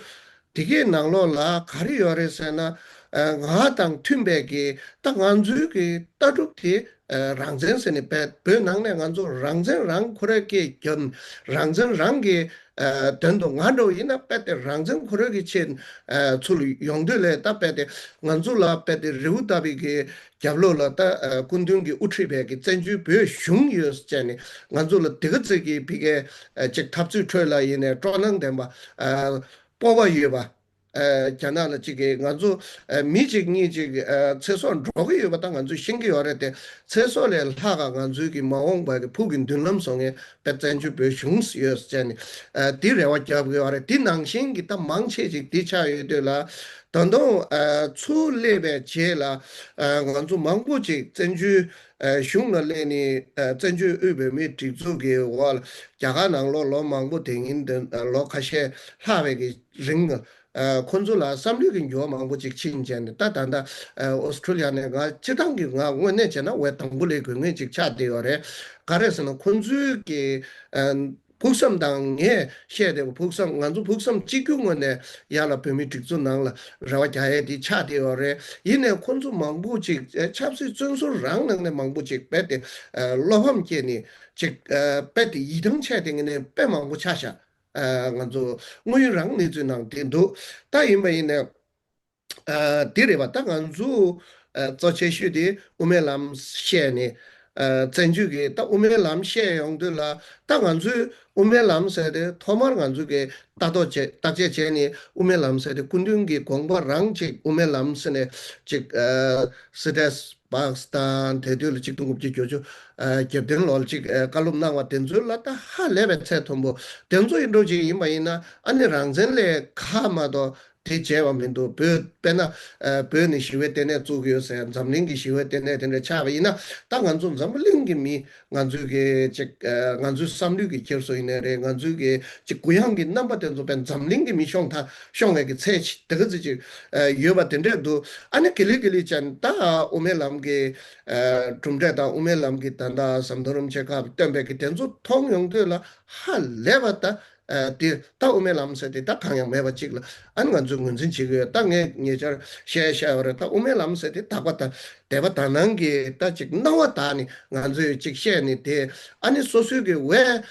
དེ་གའི་ནང་ལོགས་ལ་ག་རེ་ཡོད་རེད་ཟེར་ན། ཨ་ང་དང་མཐུན་པའི་གི་ད་ང་ཚོའི་གི་ལྟ་གྲུབ་དེ་ཨ་རང་བཙན་ཟེར་ནས་བོད་བོད་ནང་ནས་ང་ཚོ་རང་བཙན་རང་ཁོ་རའི་སྐད་རྒྱབ། རང་བཙན་རང་གི་ཨ་དོན་དུ་ང་འདྲ་བོ་ཡིན་ན་རྦད་དེ་རང་བཙན་ཁོ་རའི་གི་ཆེད་ཨ་ཚུར་ཡོང་དུས་ལས་ད་རྦད་དེ་ང་ཚོ་ལ་རྦད་དེ་རི་བོ་ལྟ་བུའི་གི་རྒྱབ་ལོགས་ལ་ད་ཨ་སྐུ་མདུན་གྱིས་དབུ་ཁྲིད་པའི་གི་བཙན་བྱོལ་བོད་གཞུང་ཡོད་ཟེར་ནས་ང་ཚོ་ལ་དེ་ག་ཚོད་ཀྱི་ཕི་གའི་ཨ་ཅིག་འཐབ་རྩོད་ཁྲོད་ལ་ཡིན་ནས་སྤྲོ་སྣང་ལྡན་པ་ཨ་སྤོབས་པ་ཡོད་པ་ཨ་རྒྱ་ནག་ལ་ཅིག་གི་ང་ཚོ་ཨ་མི་གཅིག་གཉིས་ཅིག་ཨ་ཚེ་སྲོག་འགྲོ་གི་ཡོད་པ་ད་ང་ཚོས་ཤེས་ཀྱི་ཡོད་རེད་དེ། ཚེ་སྲོག་ལས་ལྷག་ག་ང་ཚོའི་གི་མ་འོངས་པ་གི་ཕུགས་ཀྱི་མདུན་ལམ་བཟོ་མཁན་དཔེ་བཙན་བྱོལ་བོད་གཞུང་ཡོད་ཟེར་ནས་ཨ་དེ་རེ་བ་རྒྱབ་ཀྱི་ཡོད་རེད། དེ་ནང་བཞིན་གྱི་ད་མང་ཆེ་ཅིག་དེ་ཆགས་ཡོད་དུས་ལ། ད་དུང་ཨ་ཚུར་སླེབས་པའི་རྗེས་ལ་ཨ་ང་ཚོ་མང་པོ་ཅིག་བཙན་བྱོལ་ཨ་གཞུང་ལ་སླེབས་ནས་ཨ་བཙན་བྱོལ་དབུས་བོད་མིའི་སྒྲིག་འཛུགས་ཀྱི་འོག་ལ་རྒྱ་གར་ནང་ལོགས་ལོ་མང་པོ་དེ་ཉིན་དེ་ལོ་ཁ་ཤས་ལྷག་པའི་གི་རིང་ཨ་ཁོ་ཚོ་ལ་བསམ་བློའི་གི་འགྱུར་བ་མང་པོ་ཅིག་ཕྱིན་བྱས་ནས་ད་ད་ལྟ་ཨ་ཨོ་སི་ཁྲུ་ལི་ཡ་ནས་ང་སྤྱིར་བཏང་གི་ང་དངོས་གནས་བྱས་ན་འོས་དང་པོ་སླེབས་དགོས་ངེས་ཅིག་ཆགས་བསྡད་ཡོད་རེད། ག་རེ་ཟེར་ན་ཁོ་ཚོའི་གི་ཨ་ཕུགས་བསམ་དང་ངས་བཤད་བསྡད་པ་ཕུགས་བསམ་ང་ཚོ་ཕུགས་བསམ་གཅིག་གྱུར་ངོས་ནས་ཡར་ལ་བོད་མིའི་སྒྲིག་འཛུགས་ནང་ལ་རེ་བ་རྒྱག་ཡས་དེ་ཆགས་བསྡད་ཡོད་རེད། ཡིན་ནའི་ཁོ་ཚོ་མང་པོ་ཅིག་ཨ་ཆབ་སྲིད་བཙོན་ཟུར་རང་ནང་ནས་མང་པོ་ཅིག་རྦད་དེ་ཨ་བློ་ཕམ་སྐྱེས་ནས་ཅིག་ཨ་རྦད་དེ་ཡིད་ཐང་ཆད་དེ་ངེས་ནས་དཔེ་མང་པོ་ཆགས་ཤག་ཨ་ང་ཚོ་དངོས་ཡོད་རང་གནས་ཚུལ་ནང་དེ་འདུག་ད་ཡིན་པ་ཡིན་ནའི་ཨ་དེ་རེད་པ། ད་ང་ཚོ་ཨ་གཙོ་ཆེ་ཤོས་དེ་དབུ་མའི་ལམ་བཤད་ནས་ཨ་བཙན་བྱོལ་གྱི་ད་དབུ་མའི་ལམ་བཤད་ཡོང་དུས་ལ་ད་ང་ཚོས་དབུ་མའི་ལམ་ཟེར་དེ་ཐོག་མར་ང་ཚོ་གི་ལྟ་རྟོག་བྱས་བརྟག་དཔྱད་བྱས་ནས་དབུ་མའི་ལམ་ཟེར་དེ་སྐུ་མདུན་གྱི་དགོངས་པ་རང་ཅིག་དབུ་མའི་ལམ་ཟེར་ནས་ཅིག་ཨ་སི་ཏྲེས་པཱག་སི་དང་དེ་དུས་ལ་ཆིག་སྟོང་དགུ་བརྒྱ་བརྒྱད་ཅུ་གྱ་བདུན་ལོར་ཅིག་ཨ་བཀའ་སློབ་གནང་བ་དེ་ཚོའི་ལ་ད་ཧ་ལས་པའི་ཚད་མཐོན་པོ་དེ་ཚོ་ཡིན་འགྲོ་ཅིག་ཡིན་པ་ཡིན་ན་ཨ་ནི་རང་བཙན་ལས་ཁ་མ་གཏོགས་དེ་བྱས་པ་མི་འདུག་བོད་དཔེར་ན་ཨ་བོད་ནས་ཞི་བའི་ལྟེ་གནས་བཙུགས་ཀྱི་ཡོད་ཟེར། འཛམ་གླིང་གི་ཞི་བའི་ལྟེ་གནས་དེ་འདྲ་ཆགས་པ་ཡིན་ན་ད་ང་ཚོ་འཛམ་བུ་གླིང་གི་མི་ང་ཚོའི་གི་ཅིག་ཨ་ང་ཚོའི་བསམ་བློའི་གི་འཁྱེར་སོ་ཡིན་ནའི་རེད། ང་ཚོའི་གི་ཅིག་གུ་ཡངས་ཀྱི་རྣམ་པ་དེ་ཚོ་དཔེ་འཛམ་གླིང་གི་མི་ཤོང་ཐ་ཤོང་བའི་གི་ཚད་ཅིག་དེ་ག་ཚོད་ཅིག་ཨ་ཡོད་པ་དེ་འདྲས་འདུག་ཨ་ནི་ག་ལེ་ག་ལེ་ཅན་ད་དབུ་མའི་ལམ་གྱི་ཨ་གྲུབ་འབྲས་དང་དབུ་མའི་ལམ་གྱི་ད་ལྟ་ཟམ་གདོང་རིན་པོ་ཆེ་སྐབས་བཏོན་པའི་གི་དེ་ཚོ་མཐོང་ཡོང་དུས་ལ་ཧ་ལས་པ་ད་ཨ་དེ་ད་དབུ་མའི་ལམ་ཟེར་དེ་ད་གང་ཡང་མེད་པ་ཅིག་ལ་ཨ་ནི་ང་ཚོས་ངོས་འཛིན་བྱེད་ཀྱི་ཡོད། ད་ངས་ཉེ་ཆར་བཤད་བཤད་ཡོད་རེད། ད་དབུ་མའི་ལམ་ཟེར་དེ་དག་པ་དང་དད་པ་དག་སྣང་གི་ད་ཅིག་སྣང་བ་དག་ནི་ང་ཚོས་ཅིག་བཤད་ནི་དེ་ཨ་ནི་སོ་སོའི་གི་འོས་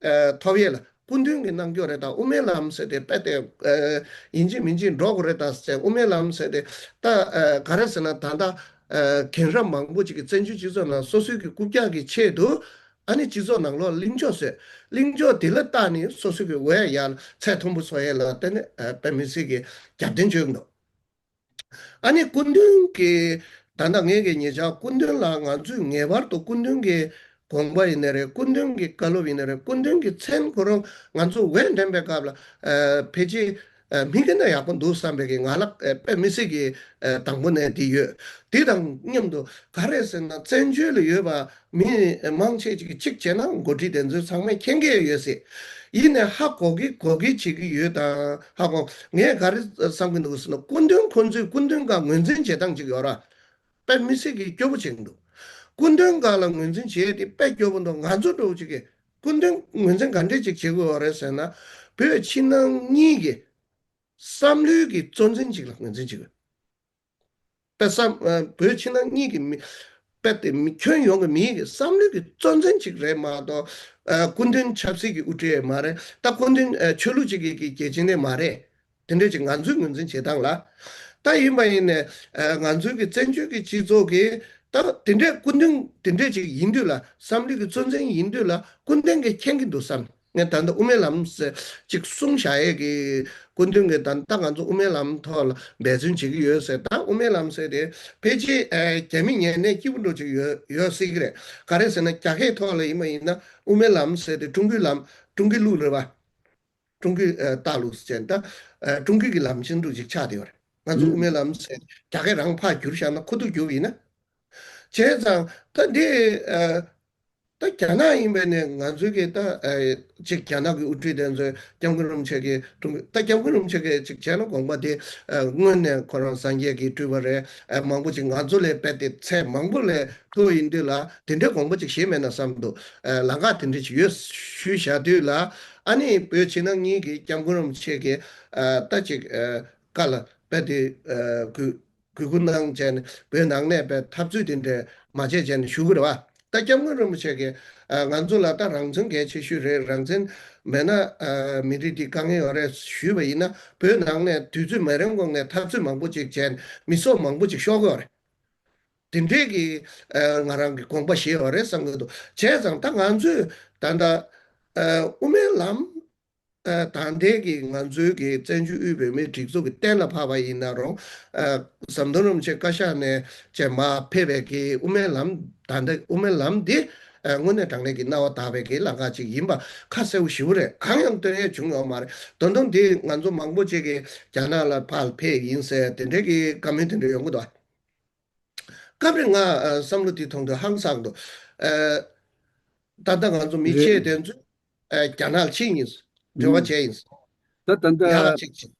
ཨ་ཐོབ་ཡས་ལ་སྐུ་མདུན་གྱིས་གནང་རྒྱུ་རེད། ད་དབུ་མའི་ལམ་ཟེར་དེ་དཔེ་དེ་ཨ་ཡིན་གཅིག་མིན་གཅིག་འགྲོ་དགོས་རེད། ད་ཟེར་དབུ་མའི་ལམ་ཟེར་དེ་ད་ཨ་ག་རེ་ཟེར་ན་ད་ལྟ་ཨ་རྒན་རབས་མང་པོ་ཅིག་གིས་བཙན་བྱོལ་སྤྱི་ཚོགས་ནང་སོ་སོའི་གི་རྐུབ་བཀྱག་གི་ཆེད་དུ་ཨ་ནི་སྤྱི་ཚོགས་ནང་ལོགས་གླེང་ཕྱོགས་བཟོས། གླེང་ཕྱོགས་དེ་ལ་བལྟས་ནས་སོ་སོའི་གི་འོས་ཡར་ཚད་མཐོན་པོ་བཟོ་ཡས་ལ་བརྟེན་ནས་ཨ་དཔེ་མི་སྲིད་གི་རྒྱབ་རྟེན་བྱོས་འདུག་ཨ་ནི་སྐུ་མདུན་གྱི་ད་ལྟ་ངེད་ཀྱི་ཉེ་ཆར་སྐུ་མདུན་ལ་ང་ཚོས་ངེས་པར་དུ་སྐུ་མདུན་གྱི་དགོངས་པ་ཡིན་ནའི་རེད། སྐུ་མདུན་གྱི་བཀའ་སློབ་ཡིན་ནའི་རེད། སྐུ་མདུན་གྱི་མཚན་ཁོ་རང་ང་ཚོ་འོས་འདེམས་པའི་སྐབས་ལ་ཨ་ཕལ་ཆེར་ ཨ་མི་གི་ན་ཡག་པོ་འདུག་བསམ་པའི་གི་ང་ལ་ཨ་དཔེ་མི་སྲིད་ཀྱི་ཨ་དང་པོ་ནས་དེ་ཡོད། དེ་དང་མཉམ་དུ་ག་རེ་ཟེར་ན་བཙན་བྱོལ་ལ་ཡོད་པ་མི་མང་ཆེ་ཅིག་གིས་གཅིག་བྱས་ན་འགོ་ཁྲིད་དེ་ཚོ་ཚང་མས་མཁྱེན་གྱི་ཡོད་སྲིད། ཡིན་ནའི་ཧ་གོ་གི་གོ་གི་བྱེད་ཀྱི་ཡོད་དང་ཧ་གོ། ངས་ག་རེ་བསམ་གྱི་འདུག་ཟེར་ན་སྐུ་མདུན་ཁོང་ཚོས་སྐུ་མདུན་ག་ངོས་འཛིན་བྱེད་སྟངས་ཅིག་ཡོད་ར། དཔེ་མི་སྲིད་ཀྱི་སྐྱོ་པོ་བྱེད་ཀྱི་འདུག་སྐུ་མདུན་སྒང་ལ་ངོས་འཛིན་བྱེད་དེ་དཔེ་སྐྱོ་པོ་འདུག་ང་ཚོ་འདྲ་བོ་ཅིག་གིས་སྐུ་མདུན་ངོས་འཛིན་ག་འདྲས་ཅིག་བྱེད་དགོས་པ་རེད་ཟེར་ན། བོད་ཕྱི་ནང་གཉིས་ཀྱི་བསམ་བློའི་གི་གཙོ་འཛིན་ཅིག་ལ་ངོས་འཛིན་བྱེད་དགོས། དཔེ་བསམ་ཨ་བོད་ཕྱི་ནང་གཉིས་ཀྱི་མི་དཔེ་དེ་མི་ཁྱོན་ཡོངས་ཀྱི་མིའི་གི་བསམ་བློའི་གི་གཙོ་འཛིན་ཅིག་རེད་མ་གཏོགས་ཨ་སྐུ་མདུན་ཆབ་སྲིད་ཀྱི་དབུ་ཁྲིད་མ་རེད། ད་སྐུ་མདུན་ཨ་ཆོས་ལུགས་ཅིག་གི་གི་རྒྱལ་ཆེན་ནས་མ་རེད། དེ་འདྲས་ཅིག་ང་ཚོས་ངོས་འཛིན་བྱེད་སྟངས་ལ། ད་ཡིན་པ་ཡིན་ནས་ཨ་ང་ཚོའི་གི་བཙན་བྱོལ་གི་སྤྱི་ཚོགས་ཀྱི་ད་དེ་འདྲས་སྐུ་མདུན་དེ་འདྲས་ཅིག་ཡིན་དུས་ལ་བསམ་བློའི་གི་གཙོ་འཛིན་ཡིན་དུས་ལ་སྐུ་མདུན་གྱིས་མཁྱེན་གྱི་འདུག་བསམ། ངས་ད་ལྟ་དབུ་མའི་ལམ་ཟེར་ཅིག་གསུང་བཞག་ཡས་ཀྱི་སྐུ་མདུན་གྱིས་ད་ལྟ་ང་ཚོ་དབུ་མའི་ལམ་ཐོག་ལ་འབད་བརྩོན་བྱེད་ཀྱི་ཡོད་ཟེར། ད་དབུ་མའི་ལམ་ཟེར་དེ་ཕལ་ཆེར་ཨ་རྒྱ་མི་ཉན་ནས་སྐྱིད་པོ་འགྲོ་ཅིག་ཡོད་ཡོད་སྲིད་ཀྱི་རེད། ག་རེ་ཟེར་ན་རྒྱ་སྐད་ཐོག་ལ་ཡིན་པ་ཡིན་ན་དབུ་མའི་ལམ་ཟེར་དེ་ཀྲུང་གོའི་ལམ་ཀྲུང་གོའི་ལུགས་རེད་པ། ཀྲུང་གོའི་ཨ་ལྟ་ལུགས་ཟེར་ད་ཨ་ཀྲུང་གོའི་གི་ལམ་ཆེན་འདྲ་ཅིག་ཆགས་བསྡད་ཡོད་རེད། ང་ཚོ་དབུ་མའི་ལམ་ཟེར་རྒྱ་སྐད་རང་ཕར་བསྒྱུར་བཞག་ན་ཁོ་ཐུག་རྒྱུ་ཡིན་ན། བྱས་ཙང་ད་འདི་ཨ་ད་རྒྱ་ནག་ཡིན་པ་ནས་ང་ཚོའི་གི་ད་ཨ་ཅིག་རྒྱ་ནག་གི་དབུ་ཁྲིད་དེ་ཚོས་སྐྱབས་མགོན་རིན་པོ་ཆེ་གི་ཀྲུང་གོ་ད་སྐྱབས་མགོན་རིན་པོ་ཆེ་གི་ཅིག་བྱས་ན་དགོངས་པ་དེ་ཨ་སྔོན་ནས་ཁོ་རང་སངས་རྒྱས་ཀྱི་སྤྲུལ་པ་རེད། ཨ་མང་པོ་ཅིག་ང་ཚོ་ལས་དཔེ་དེ་ཚད་མང་པོ་ལས་མཐོ་ཡིན་དུས་ལ་དེ་འདྲའི་དགོངས་པ་ཅིག་བཞེས་མེད་ན་བསམ་འདུག་ཨ་ལམ་ཁ་དེ་འདྲ་ཅིག་ཡོད་ཞུས་བཞག་དུས་ལ་ཨ་ནི་བོད་ཕྱི་ནང་གཉིས་ཀྱི་སྐྱབས་མགོན་རིན་པོ་ཆེ་གི་ཨ་ད་ཅིག་ཨ་བཀའ་ལ་དཔེ་དེ་ཨ་གུས་གུས་བཀུར་གནང་བྱས་ནས་བོད་ནང་ནས་དཔེ་འཐབ་རྩོད་དེ་འདྲ་མ་བྱས་བྱས་ནས་བཞུགས་ཀྱི་རེད་བ། ད་སྐྱབས་མགོན་རིན་པོ་ཆེ་གིས་ཨ་ང་ཚོ་ལ་ད་རང་བཙན་གལ་ཆེ་ཤོས་རེད། རང་བཙན་མེད་ན་ཨ་མི་རིགས་འདི་དཀའ་ངལ་ཡོད་རེད་ཞུས་པ་ཡིན་ན་བོད་ནང་ནས་དུས་ཚོད་མ་རན་གོང་ནས་འཐབ་རྩོད་མང་པོ་ཅིག་བྱས་ནས་མི་སྲོག་མང་པོ་ཅིག་ཤོར་གི་ཡོད་རེད། དེ་འདྲས་ཀྱི་ཨ་ང་རང་གི་དགོངས་པ་བཞེས་ཡོད་རེད་བསམ་གི་འདུག་བྱས་ཙང་ད་ང་ཚོས་ད་ལྟ་ཨ་དབུ་མའི་ལམ་ཨ་ད་ལྟའི་གི་ང་ཚོའི་གི་བཙན་བྱོལ་དབུས་བོད་མིའི་སྒྲིག་འཛུགས་ཀྱི་གཏན་ལ་ཕབ་པ་ཡིན་ན་རུང་ཨ་ཟམ་གདོང་རིན་པོ་ཆེ་བཀའ་ཤག་ནས་བཅས་མར་ཕེབས་པའི་གི་དབུ་མའི་ལམ་ད་ལྟ་དབུ་མའི་ལམ་འདི་ཨ་དངོས་གནས་དྲང་གནས་ཀྱི་རྣ་བ་དག་པའི་གི་ལམ་ཁ་ཅིག་ཡིན་པ་ཁ་གསལ་པོ་ཞེ་པོ་རེད། གང་ཡང་སྟོན་ཡས་བྱུང་ཡོད་མ་རེད། ད་དུང་འདི་ང་ཚོ་མང་པོ་ཅིག་གི་རྒྱ་ནག་ལ་ཕར་ཕེབས་ཡིན་ཟེར་དེ་འདྲའི་གི་བཀའ་མོལ་དེ་འདྲ་ཡོང་གི་འདུག་སྐབས་རེ་ང་ཨ་བསམ་བློ་དེ་ཐོངས་དུས་ཧང་སངས་འདུག་ཨ་ད་ལྟ་ང་ཚོ་མི་ཆེ་དེ་ཚོས་ཨ་རྒྱ་ནག་ལ་ཕྱིན་ཡིན། འབྲེལ་བ་བྱས་ཡིན། ད་ད་ཡག་ལ་ཅིག་ཅིག་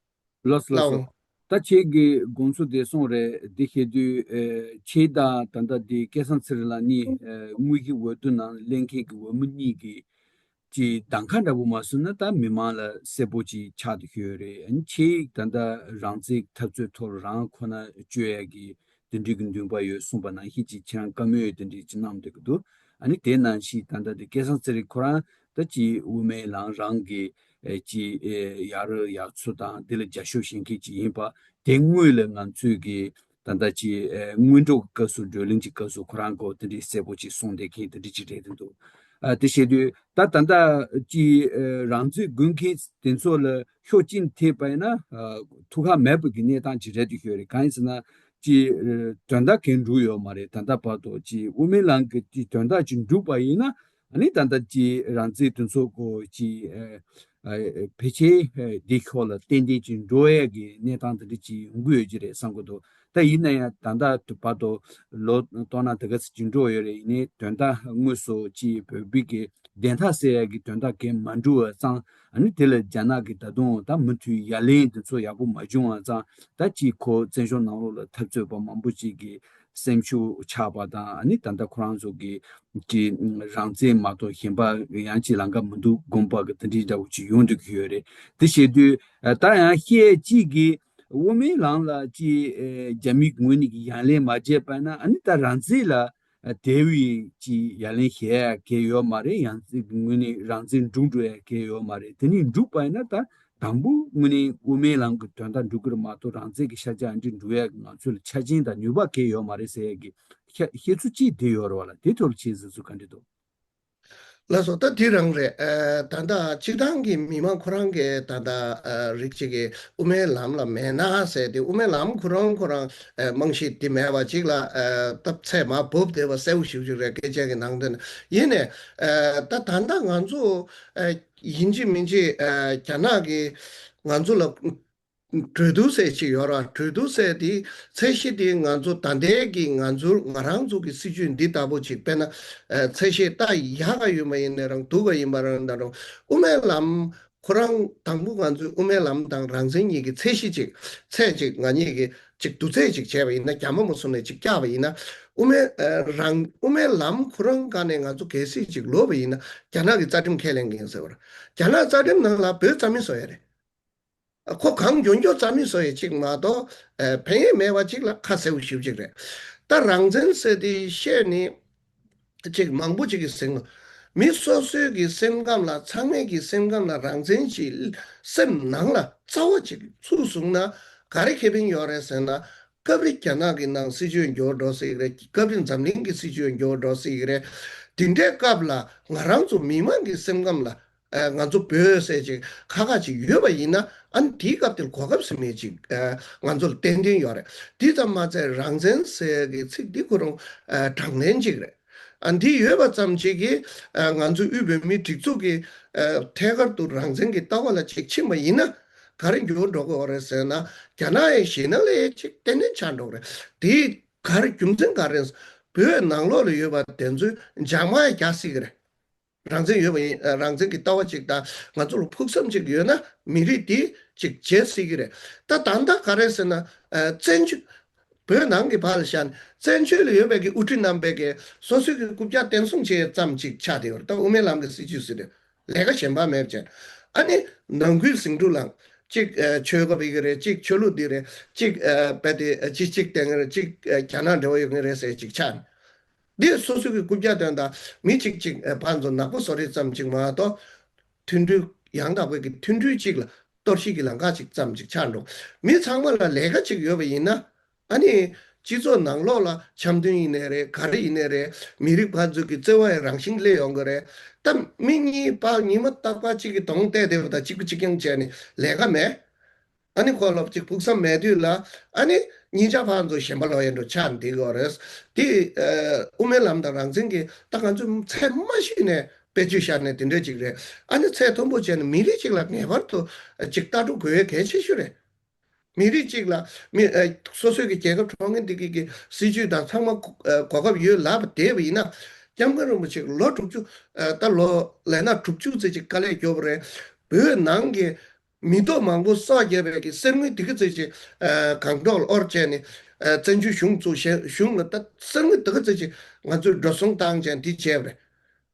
ལགས་སོ་ལགས་སོ། ལའོ། ད་ཁྱེད་ཀྱི་དགོངས་ཚུལ་དེ་སོང་རེད། འདི་བཤད་དུས་ཨ་ཁྱེད་དང་ད་ལྟ་འདི་སྐལ་བཟང་ཚེ་རིང་ལགས་གཉིས་ཨ་དངོས་ཀྱི་འོས་བསྡུ་ནང་སླེབས་མཁན་གྱི་འོས་མི་གཉིས་ཀྱི་ཀྱི་གདམ་ཁ་འདྲ་པོ་མ་བཟོས་ན་ད་མི་མང་ལ་གསལ་པོ་ཅིག་ཆགས་འདུག་ཤོད་རེད། ཨ་ནི་ཁྱེད་ད་ལྟ་རང་བཙན་འཐབ་རྩོད་ཐོག་རང་ཁོ་ན་བཅོས་ཡ་གི་དེ་འདྲའི་གི་འདུན་པ་ཡོད་གསུངས་པ་ནང་བཞིན་ཅིག་ཁྱེད་རང་བཀའ་མོལ་དེ་འདྲའི་ཅིག་གནང་བསྡད་ཀྱི་འདུག་ཨ་ནི་དེ་ནང་བཞིན་ད་ལྟ་དེ་སྐལ་བཟང་ཚེ་རིང་ཁོ་རང་ད་ཅིག་དབུ་མའི་ལམ་རང་གི་ཨེ་ཅིག་ཨེ་ཡག་རུ་ཡག་ཚུལ་དང་དེ་ལ་རྒྱབ་སྐྱོར་བྱེད་མཁན་ཅིག་ཡིན་པ་དེ་དངོས་ལ་ང་ཚོས་གི་ད་ལྟ་ཅིག་ཨེ་སྔོན་འགྲོ་གི་སྐབས་སུ་བགྲོ་གླེང་གི་སྐབས་སུ་ཁོ་རང་གོ་དེ་འདྲའི་གསལ་པོ་ཅིག་གསུངས་བསྡད་མཁན་དེ་འདྲ་ཅིག་རེད་དེ་འདུག་ཨ་དེ་བྱེད་དུས་ད་ད་ལྟ་ཅིག་ཨེ་རང་བཙན་དགོས་མཁན་དེ་ཚོ་ལ་ཤུགས་རྐྱེན་ཐེབས་པ་ཡིན་ན་ཨ་ཐུགས་ཁག་མེད་པ་གི་གནས་སྟངས་ཅིག་རེད་དེ་ཤོད་རེད། གང་ཡིན་ཟེར་ན་ཅིག་ཨེ་དོན་དག་གང་འགྲུབ་ཡོད་མ་རེད། ད་ལྟ་བར་དུ་ཅིག་དབུ་མའི་ལམ་གི་ཅིག་དོན་དག་ཅིག་འགྲུབ་པ་ཡིན་ན་ཨ་ནི་ད་ལྟ་ཅིག་རང་བཙན་དེ་ཚོ་གོ་ཅིག་ཨེ་ཨ་ཕལ་ཆེར་འདི་ཕྱོགས་ལ་ཏན་ཏན་ཅིག་འགྲོ་ཡས་ཀྱི་གནས་སྟངས་དེ་འདྲ་ཅིག་ཡོང་གི་ཡོད་ཀྱི་རེད་བསམ་གྱི་འདུག་ད་ཡིན་ན་ཡང་ད་ལྟ་དུ་བར་དུ་ལོ་སྟོང་ན་དེ་ག་ཚོད་ཅིག་འགྲོ་ཡོད་རེད། ཡིན་ནའི་དོན་དག་དངོས་སུ་ཅིག་བོད་པའི་གི་བདེན་མཐའ་གསལ་ཡས་ཀྱི་དོན་དག་གང་མ་འགྲུབ་པ་ཙང་ཨ་ནི་དེ་ལ་རྒྱ་ནག་གི་ད་དུང་ད་མུ་མཐུད་ཡ་ལན་དེ་ཚོ་ཡག་པོ་མ་བྱུང་བ་ཙང་ད་ཅིག་ཁོ་བཙན་བྱོལ་ནང་ལོགས་ལ་འཐབ་རྩོད་པ་མང་པོ་ཅིག་གི་སེམས་ཤུགས་ཆག་པ་དང་ཨ་ནི་ད་ལྟ་ཁོ་རང་ཚོ་གི་གི་རང་བཙན་མ་གཏོགས་གཞན་པ་ཡང་ཅིག་ལམ་ཁ་མི་འདུག་དགོངས་པ་གི་དེ་འདྲའི་འདྲ་བོ་ཅིག་ཡོང་འདུག་གི་ཡོད་རེད། དེ་བྱེད་དུས་ཨ་ད་ཡང་བཤད་ཅིག་གི་དབུ་མའི་ལམ་ལ་ཅིག་ཨེ་རྒྱ་མིའི་ངོས་ནས་ཀྱི་ཡ་ལན་མ་བྱས་པ་ན་ཨ་ནི་ད་རང་བཙན་ལ་ཨ་དེ་བས་ཅིག་ཡ་ལན་བྱེད་ཡ་གལ་ཡོད་མ་རེད། ཡང་སྲིད་ཀྱི་ངོས་ནས་རང་བཙན་སྒྲུབ་འགྲོ་ཡ་གལ་ཡོད་མ་རེད། དེ་ནས་འགྲུབ་པ་ཡིན་ན་ད་དང་པོ་དངོས་གནས་དབུ་མའི་ལམ་གྱི་དོན་དག་འགྲུབ་ཀྱི་རེད་མ་གཏོགས་རང་བཙན་གྱི་ཤར་རྒྱག་འདི་འགྲུབ་ཡ་གི་ང་ཚོ་ལ་ཆ་རྐྱེན་དང་ནུས་པ་གང་ཡོད་མ་རེད་ཟེར་ཡ་གི་བཤད་བཤད་ཚུལ་གཅིག་དེ་ཡོད་རེད་བ་ལ། དེ་ཐོག་ལ་ཁྱེད་གཟིགས་ཚུལ་ག་འདྲ་འདུག་ལགས་སོ། ད་འདི་རང་རེད། ཨ་ད་ལྟ་སྤྱིར་བཏང་གི་མི་མང་ཁོ་རང་གི་ད་ལྟ་ཨ་རིགས་གཅིག་གི་དབུ་མའི་ལམ་ལ་མེད་ན་ཟེར་ཏེ་དབུ་མའི་ལམ་ཁོ་རང་ཁོ་རང་ཨ་རྨང་གཞི་དེ་མེད་པ་གཅིག་ལ་ཨ་སྟབས་ཚད་མ་བབས་བསྡད་པ་གསལ་པོ་ཞེ་པོ་ཅིག་རེད། སྐད་ཆ་གི་ནང་དོན་ཡིན་ནས་ཨ་ད་ད་ལྟ་ང་ཚོ་ཨ་ཡིན་གཅིག་མིན་གཅིག་ཨ་རྒྱ་ནག་གིས་ང་ཚོ་ལ་ གྲོས་བསྡུར་ཟེར་ཅིག་ཡོད་ར། གྲོས་བསྡུར་ཟེར་དེ་ཚད་གཞི་དེ་ང་ཚོ་ད་ལྟའི་གི་ང་ཚོ་ང་རང་ཚོ་གི་སྲིད་ཇུས་འདི་ལྟ་བུ་ཅིག་དཔེར་ན་ཚད་གཞི་ལྟ་ཡག་ག་ཡོད་མ་ཡིན་ན་རང་སྡུག་ག་ཡིན་པ་རང་ན་རང་དབུ་མའི་ལམ་ཁོ་རང་དང་པོ་ང་ཚོས་དབུ་མའི་ལམ་དང་རང་བཙན་གཉིས་ཀྱི་ཚད་གཞི་ཅིག་ཚད་ཅིག་ང་གཉིས་ཀྱི་ཅིག་བསྡུར་ཚད་ཅིག་བྱས་པ་ཡིན་ན། རྒྱ་མ་མ་སོང་ནས་ཅིག་བཀྱག་པ་ཡིན་ན། དབུ་མའི་ཨ་རང་དབུ་མའི་ལམ་ཁོ་རང་སྒང་ནས་ང་ཚོ་གལ་སྲིད་ཅིག་ལོག་པ་ཡིན་ན་རྒྱ་ནག་གི་རྩ་ཁྲིམས་ཁས་ལེན་གྱི་ཡིན་ཟེར་བ་རེད། རྒྱ་ནག་རྩ་ཁྲིམས་ནང་ལ་བོད་རྩ་མེད་བཟོ་ཡ་རེད། ཁོ་གང་མགྱོགས་མགྱོགས་རྩ་མེད་བཟོ་ཡ་ཅིག་མ་གཏོགས་ཨ་ཕན་ཡས་མེད་པ་ཅིག་ལ་ཁ་གསལ་པོ་ཞེ་པོ་ཅིག་རེད། ད་རང་བཙན་ཟེར་དེ་བཤད་ནི་ཅིག་མང་པོ་ཅིག་གི་སེམས་ལ། མི་སོ་སོའི་གི་སེམས་ཁམས་ལ་ཚང་མའི་གི་སེམས་ཁམས་ལ་རང་བཙན་ཅིག་སེམས་ནང་ལ་རྩ་བ་ཅིག་ཚུགས་སོང་ན་ག་རེ་ཁེ་ཕན་ཡོད་རེད་ཟེར་ན། སྐབས་རེ་རྒྱ་ནག་གི་ནང་སྲིད་ཇུས་འགྱུར་འགྲོ་སྲིད་ཀྱི་རེད། སྐབས་རེ་འཛམ་གླིང་གི་སྲིད་ཇུས་འགྱུར་འགྲོ་སྲིད་ཀྱི་རེད། དེ་འདྲའི་སྐབས་ལ་ང་རང་ཚོ་མི་མང་གི་སེམས་ཁམས་ལ་ཨ་ང་ཚོ་བོད་ཟེར་ཅིག་ཁ་ཁ་ཅིག་ཡོད་པ་ཡིན་ན། ཨ་ནི་དེའི་སྐབས་དེར་གོ་སྐབས་ཟེར་མཁན་ཅིག་ཨ་ང་ཚོ་ལ་ཏན་ཏན་ཡོད་རེད། དེ་ཙམ་མ་ཚད་རང་བཙན་ཟེར་གི་ཚིག་འདི་ཁོ་རང་ཨ་དྲང་བདེན་ཅིག་རེད། ཨ་འདི་ཡོད་པ་ཙམ་ཅིག་གིས་ཨ་ང་ཚོ་དབུས་བོད་མིའི་སྒྲིག་འཛུགས་ཀྱི་ཨ་ཐད་ཀར་དུ་རང་བཙན་གྱི་ལྟ་བ་ལ་ཅིག་ཕྱིན་པ་ཡིན་ན་ག་རེ་འགྱུར་འགྲོ་གི་ཡོད་རེད་ཟེར་ན། རྒྱ་ནག་ཡི་ཞེད་སྣང་ལས་ཅིག་ཏན་ཏན་ཆགས་འགྲོ་གི་རེད། དེ་ག་རེ་རྒྱུ་མཚན་ག་རེ་རེད། བོད་ནང་ལོགས་ལ་ཡོད་པ་དེ་ཚོས་འཇབ་མ་ཡང་རྒྱག་སྲིད་ཀྱི་རེད། རང་བཙན་ཡོད་པ་ཡིན། ཨ་རང་བཙན་གྱི་ལྟ་བ་ཅིག་དང་ང་ཚོ་ལ་ཕུགས་བསམ་ཅིག་ཡོད་ན་མི་རིགས་འདི་ཅིག་བརྗེ་སྲིད་ཀྱི་རེད། ད་ད་ལྟ་ག་རེ་ཟེར་ན་ཨ་བཙན་བྱོལ་བོད་ནང་གི་བར་ལ་བཞག་ནས་བཙན་བྱོལ་ལ་ཡོད་པའི་གི་དབུ་ཁྲིད་རྣམ་པས་གི་སོ་སོའི་གི་རྐུབ་བཀྱག་བསྟན་སྲུང་བྱེད་ཙམ་ཅིག་ཆགས་བསྡད་ཡོད་རེད། ད་དབུ་མའི་ལམ་གྱི་སྲིད་ཇུས་ཟེར་རེད། ལས་ཀ་གཞན་པ་མེད་ཅེས། ཨ་ནི་ནང་ཁུལ་ཟིང་འཁྲུག་ལངས། གཅིག་ཨ་ཆོལ་ཁ་བི་གི་རེད། གཅིག་ཆོས་ལུགས་འདི་རེད། གཅིག་ཨ་བལ་དེ་ཨ་གཅིག་གཅིག་བསྟེན་གི་རེད། གཅིག་ཨ་རྒྱ་ནག་འབྲེལ་བ་ཡོད་མཁན་རེད་ཟེར་གཅིག་ཆགས། འདི་སོ་སོ་གི་རྐུབ་བཀྱག་དོན་དང་མི་གཅིག་གཅིག་ཨ་ཕར་ཚུར་ནག་པོ་བཟོ་རེས་ཙམ་གཅིག་མ་གཏོགས། མཐུན་སྒྲིལ་ཡང་དག་པའི་གི་མཐུན་སྒྲིལ་གཅིག་ལ་གཏོར་བཤིག་གི་ལམ་ཁ་གཅིག་ཙམ་གཅིག་ཆགས་འགྲོ། མི་ཚང་མ་ལ་ལས་ཀ་གཅིག་ཡོད་པ་ཡིན་ན། ཨ་ནི་སྤྱི་ཚོགས་ནང་ལོགས་ལ་འཆམ་མཐུན་ཡིན་ནའི་རེད། ག་རེ་ཡིན་ནའི་རེད། མི་རིགས་ཕར་ཚུར་གྱི་བརྩེ་བ་ཡི་རང་བཞིན་སླེབས་ཡོང་གི་རེད། ད་མི་གཉིས་པ་ཉི་མ་རྟག་པར་གཅིག་གི་གདོང་བལྟས་བསྡད་པ་དང་གཅིག་པུ་གཅིག་རྐྱང་བྱས་ནས་ལས་ཀ་མེད། ཨ་ནི་ཁོ་ལ་གཅིག་ཕུགས་བསམ་མེད་དུས་ལ་ཨ་ནི་གཉིས་ཆ་ཕར་ཚུར་ཞེན་པ་ལོག་ཡན་འགྲོ་ཆགས་འདི་གོ་རེད། དེ་ཨ་དབུ་མའི་ལམ་དང་རང་བཙན་གྱི་ད་ང་ཚོས་ཚད་མ་ཞིག་ནས་དཔེ་བརྗོད་བཞག་ནས་དེ་འདྲ་ཅིག་རེད། ཨ་ནི་ཚད་མཐོན་པོ་བྱས་ནས་མི་རིགས་གཅིག་ལ་ངེས་པར་དུ་ཅིག་ལྟ་གྲུབ་དགོས་ཡས་གལ་ཆེ་ཤོས་རེད། མི་རིགས་གཅིག་ལ་མི་ཨ་སོ་སོའི་གི་རྒྱལ་ཁབ་འཕྲོག་མཁན་དེ་གི་གི་སྲིད་ཇུས་དང་ཚང་མ་གོ་ཨ་གོ་སྐབས་ཡོད་ལབ་བསྡད་པ་ཡིན་ན། སྐྱབས་མགོན་རིན་པོ་ཆེ་ལོ་དྲུག་ཅུ་ཨ་ད་ལོ་ལས་ན་དྲུག་ཅུ་ཙམ་ཅིག་དཀའ་ལས་རྒྱོབ་པ་རེད། བོད་ནང་གི་མི་ཐོག་མང་པོ་སྲོག་བསྐྱབས་པའི་གི་གསེར་དངུལ་དེ་གི་ཙམ་ཅིག་ཨ་གང་ཐོག་ལ་དབོར་བྱས་ནས་ཨ་བཙན་བྱོལ་གཞུང་བཙུགས་གཞན་གཞུང་ལ་ད་གསེར་དངུལ་དེ་གི་ཙམ་ཅིག་ང་ཚོས་འགྲོ་སོང་བཏང་བྱས་འདི་བྱས་པ་རེད།